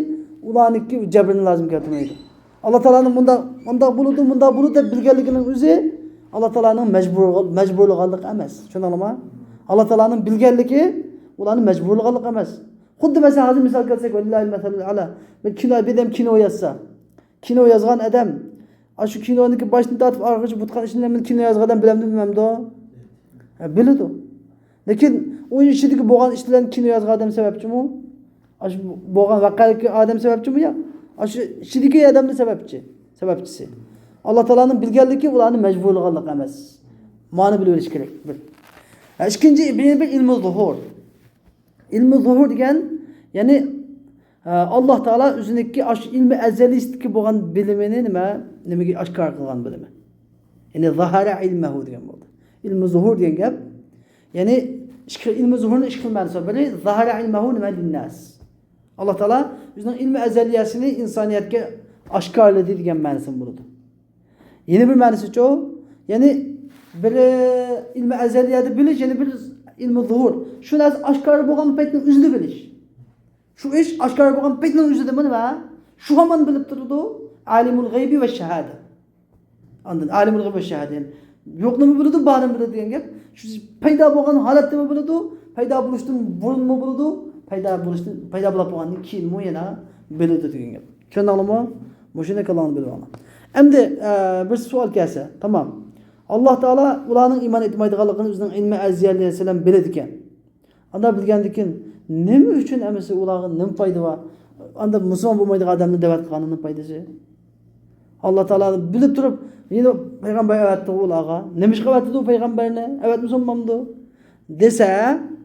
ئۇلارنىڭكى جەبرىنى لازىم كەلتۈرمەيدۇ. ئاللا تائالانىڭ مۇنداق، مۇنداق بولىدۇ، مۇنداق بولىدۇ دەپ بىلگەنلىكىنىڭ ئۆزى ئاللا تائالانىڭ مەجبۇر، مەجبۇرلىغانلىقى ئەمەس. چۈشەندىڭلارمۇ؟ ئاللا تائالانىڭ بىلگەنلىكى ئۇلارنى مەجبۇرلىغانلىق ئەمەس. خۇددى مەسىلەن، ھازىر مىسال كەلسەك، ۋەلىللاھىل مەسەلۇل ئەئلا. بىر كىنو، بىر ئادەم كىنو يازسا، كىنو يازغان ئادەم، ئاشۇ كىنونىڭكى باشتىن تارتىپ ئاخىرىغىچە بولغان ئىشنى ھەممىنى كىنو يازغان ئادەم بىلەمدۇ، بىلمەمدۇ؟ ھە، بىلىدۇ. لېكىن ئۇ ئىچىدىكى بولغان ئىش بىلەن كىنو يازغان ئادەم سەۋەبچىمۇ؟ ئاشۇ بولغان ۋەقەدىكى ئادەم سەۋەبچىمۇ؟ ياق. ئاشۇ ئىچىدىكى ئادەملا سەۋەبچى، سەۋەبچىسى. ئاللا تائالانىڭ بىلگەنلىكى ئۇلارنى مەجبۇرلىغانلىق ئەمەس. مانا بىلىۋېلىش كېرەك. بىر. ھە، ئىككىنچى، بىر، بىر ئىلمى زۇھۇر. ئىلمى زۇھۇر دېگەن، يەنى، ھە، ئاللا تائالا ئۆزىنىڭكى ئاشۇ ئىلمى ئەزەلىيسىدىكى بولغان بىلىمىنى نېمە، نېمىگە ئاشكارا قىلغان بىلىمى. يەنى زاھارە ئىلمەھۇ دېگەن بولدى. ئىلمى زۇھۇر دېگەن گەپ، يەنى ئىككى خىل، ئىلمى زۇھۇرنىڭ ئىككى خىل مەنىسى بار. بىرى زاھارە ئىلمەھۇ نېمە لىنناس. ئاللا تائالا ئۆزىنىڭ ئىلمى ئەزەلىيەسىنى ئىنسانىيەتكە ئاشكارىلىدى دېگەن مەنىسىمۇ بولىدۇ. يەنە بىر مەنىسىچۇ؟ يەنى بىرى ئىلمى ئەزەلىيەدە بىلىش، يەنە بىر ئىلمى زۇھۇر. شۇ نەرسە ئاشكارا بولغان پەيتنىڭ ئۆزىدە بىلىش. شۇ ئىش ئاشكارا بولغان پەيتنىڭ ئۆزىدە نېمە؟ شۇ ھامان بىلىپ تۇرىدۇ. ئالىمۇل غەيبى ۋە شاھادە. ئاندىن ئالىمۇل غەيبى ۋە شاھادە، يەنى يوقنىمۇ بىلىدۇ، بارنىمۇ بىلىدۇ دېگەن گەپ. شۇ پەيدا بولغان ھالەتتىمۇ بىلىدۇ، پەيدا بولۇشتىن بۇرۇنمۇ بىلىدۇ، پەيدا بولۇشتىن، پەيدا بولۇپ بولغاندىن كېيىنمۇ يەنە بىلىدۇ دېگەن گەپ. چۈشەندىڭلارمۇ؟ مۇشۇنى كاللاڭدا بىلىپ ئالىڭلار. ئەمدى، ئە، بىر سوئال كەلسە، تامام. ئاللا تائالا ئۇلارنىڭ ئىمان ئېيتمايدىغانلىقىنى ئۆزىنىڭ ئىلمى ئەزەلىيەسى بىلەن بىلىدىكەن. ئاندا بىلگەندىكىن، نېمە ئۈچۈن ئەمىسە ئۇلارغا نېمە پايدا بار؟ ئاندا مۇسۇلمان بولمايدىغان ئادەمنى دەۋەت قىلغاننىڭ نېمە پايدىسى؟ ئاللا تائالا بىلىپ تۇرۇپ، يەنە پەيغەمبەر ئەۋەتتىغۇ ئۇلارغا. نېمىشقا ئەۋەتتى ئۇ پەيغەمبەرنى؟ ئەۋەتمىسە بولمامدۇ؟ دېسە،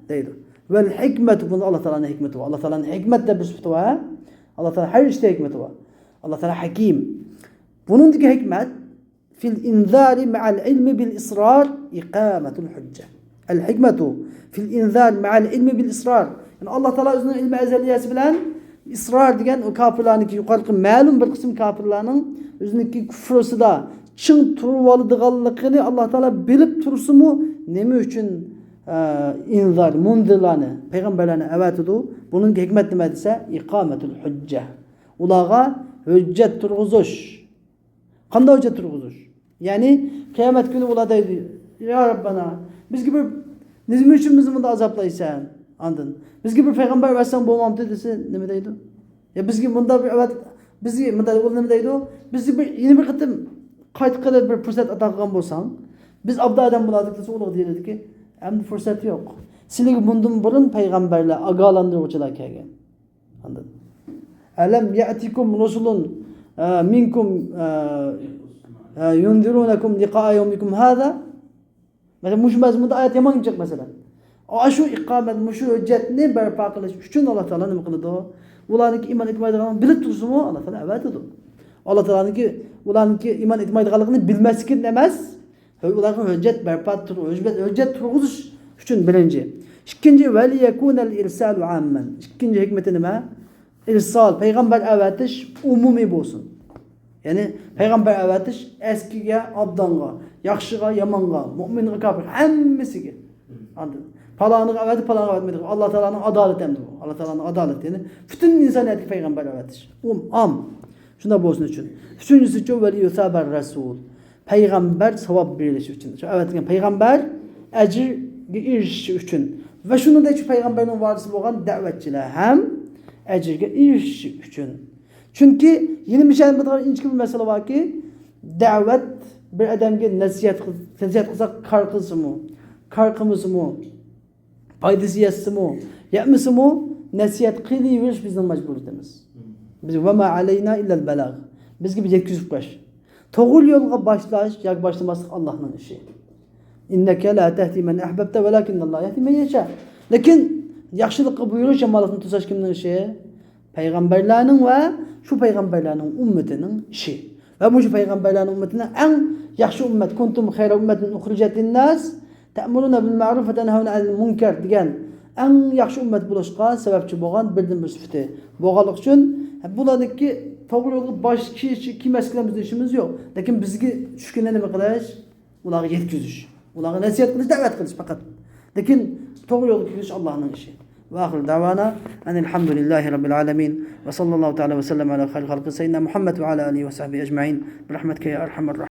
دەيدۇ. ۋەل ھىكمەتۇ، بۇندا ئاللا تائالانىڭ ھىكمىتى بار. ئاللا تائالانىڭ ھىكمەت دەپ بىر سۈپىتى بار. ئاللا تائالا ھەر ئىشتا ھىكمىتى بار. ئاللا تائالا ھەكىم. بۇنىڭدىكى ھىكمەت، في الإنذار مع العلم بالإصرار إقامة الحجة. الحكمة في الإنذار مع العلم بالإصرار. يەنى ئاللا تائالا ئۆزىنىڭ ئىلمى ئەزەلىيەسى بىلەن ئىسرار دېگەن ئۇ كاپىرلارنىڭكى، يۇقىرىقى مەلۇم بىر قىسىم كاپىرلارنىڭ ئۆزىنىڭكى كۇفرىسىدا چىڭ تۇرۇۋالىدىغانلىقىنى ئاللا تائالا بىلىپ تۇرسىمۇ، نېمە ئۈچۈن، ئە، ئىنزار، مۇنزىرلارنى، پەيغەمبەرلەرنى ئەۋەتىدۇ؟ بۇنىڭ ھېكمەت نېمە دېسە، إقامة الحجة. ئۇلارغا ھۆججەت تۇرغۇزۇش. قانداق ھۆججەت تۇرغۇزۇش؟ يەنى قىيامەت كۈنى ئۇلار دەيدۇ، يا رەببەنا، بىزگە بىر، نېمە ئۈچۈن بىزنى مۇنداق ئازابلايسەن؟ ئاندىن، بىزگە بىر پەيغەمبەر بەرسەڭ بولمامتى دېسە، نېمە دەيدۇ؟ يا بىزگە مۇنداق بىر ئەۋەت، بىزگە مۇنداق، ئۇ نېمە دەيدۇ؟ بىزگە بىر، يەنە بىر قېتىم قايتا قىلىپ بىر پۇرسەت ئاتا قىلغان بولساڭ، بىز ئابدال ئادەم بولاتتۇق دېسە، ئۇلار دېيىلىدۇكى، ئەمدى پۇرسەت يوق. سىلەرگە بۇندىن بۇرۇن پەيغەمبەرلەر، ئاگاھلاندۇرغۇچىلار كەلگەن. ئاندىن، ئەلەم يەئتىكۇم رۇسۇلۇن، ئە، مىنكۇم، ئە، ئە، يۇنزىرۇنەكۇم لىقائە يەۋمىكۇم ھازا. مەسىلەن، مۇشۇ مەزمۇندا ئايەت يامان جىق، مەسىلەن. ئاشۇ ئىقامەت، مۇشۇ ھۆججەتنى بەرپا قىلىش ئۈچۈن ئاللا تائالا نېمە قىلىدۇ؟ ئۇلارنىڭكى ئىمان ئېيتمايدىغانلىقىنى بىلىپ تۇرسىمۇ، ئاللا تائالا ئەۋەتىدۇ. ئاللا تائالانىڭكى، ئۇلارنىڭكى ئىمان ئېيتمايدىغانلىقىنى بىلمەسلىكىدىن ئەمەس، ئۇلارغا ھۆججەت بەرپا تۇر-، ھۆججەت، ھۆججەت تۇرغۇزۇش ئۈچۈن بىرىنچى. ئىككىنچى، ۋەلىيەكۇنەل ئىرسالۇ ئاممەن. ئىككىنچى ھېكمىتى نېمە؟ ئىرسال، پەيغەمبەر ئەۋەتىش ئومۇمىي بولسۇن. يەنى پەيغەمبەر ئەۋەتىش ئەسكىگە، ئابدانغا، ياخشىغا، يامانغا، مۇئمىنغا، كاپىر، ھەممىسىگە. ئاندىن پالانىغا ئەۋەتىپ، پالانىغا ئەۋەتمەيدۇ. ئاللا تائالانىڭ ئادالىتى ئەمدى بۇ. ئاللا تائالانىڭ ئادالىتى. يەنى پۈتۈن ئىنسانىيەتكە پەيغەمبەر ئەۋەتىش. ئوم-، ئام. شۇنداق بولسۇن ئۈچۈن. ئۈچىنچىسىچۇ، ۋەلىيۇسابەر رەسۇل. پەيغەمبەر ساۋاب بېرىلىشى ئۈچۈن. شۇ ئەۋەتىلگەن پەيغەمبەر ئەجىرگە ئېرىشىشى ئۈچۈن. ۋە شۇنىڭدەك شۇ پەيغەمبەرنىڭ ۋارىسى بولغان دەۋەتچىلەر ھەم ئەجىرگە ئېرىشىشى ئۈچۈن. چۈنكى يەنە مۇشۇ يەردە بىر ئىنچىكە بىر مەسىلە باركى، دەۋەت بىر ئادەمگە نەسىھەت قىل-، نەسىھەت قىلسا كار قىلسىمۇ، كار قىلمىسىمۇ، پايدىسى يەتسىمۇ، يەتمىسىمۇ، نەسىھەت قىلىۋېرىش بىزنىڭ مەجبۇرىيىتىمىز. بىز، ۋەما ئەلەينا ئىللەل بەلاغ. بىزگە بىر يەتكۈزۈپ قويۇش. توغرا يولغا باشلاش ياكى باشلىماسلىق ئاللانىڭ ئىشى. ئىننەكە لا تەھدى مەن ئەھبەبتە ۋەلاكىننەللاھ يەھدى مەن يەشا. لېكىن ياخشىلىققا بۇيرۇش، يامانلىقتىن توساش كىمنىڭ ئىشى؟ پەيغەمبەرلەرنىڭ ۋە شۇ پەيغەمبەرلەرنىڭ ئۈممىتىنىڭ ئىشى. ۋە مۇشۇ پەيغەمبەرلەرنىڭ ئۈممىتىنىڭ ئەڭ ياخشى ئۈممەت، كۇنتۇم خەيرە ئۈممەتىن ئۇخرىجەت لىنناس تەئمۇرۇنە بىل مەئرۇف ۋە تەنھەۋنە ئەنىل مۇنكەر دېگەن ئەڭ ياخشى ئۈممەت بولۇشقا سەۋەبچى بولغان بىردىنبىر سۈپىتى بولغانلىقى ئۈچۈن، بۇلارنىڭكى توغرا يولغا باش كىيىش، كىيمەسلىك بىلەن بىزنىڭ ئىشىمىز يوق. لېكىن بىزگە چۈشكىنى نېمە قىلىش؟ ئۇلارغا يەتكۈزۈش، ئۇلارغا نەسىھەت قىلىش، دەۋەت قىلىش پەقەت. لېكىن توغرا يولغا كىرىش ئاللانىڭ ئىشى. ۋە ئاخىر دەۋانا ئەنىل ھەمدۇلىللاھى رەببىل ئالەمىن. ۋە ساللاللاھۇ تەئالە ۋە سەللەم ئەلا خەير خەلقى سەييىدىنا مۇھەممەد ۋە ئەلا ئالىھى ۋە سەھبىھى ئەجمەئىن. بىرەھمەتىكە يا ئەرھەمەر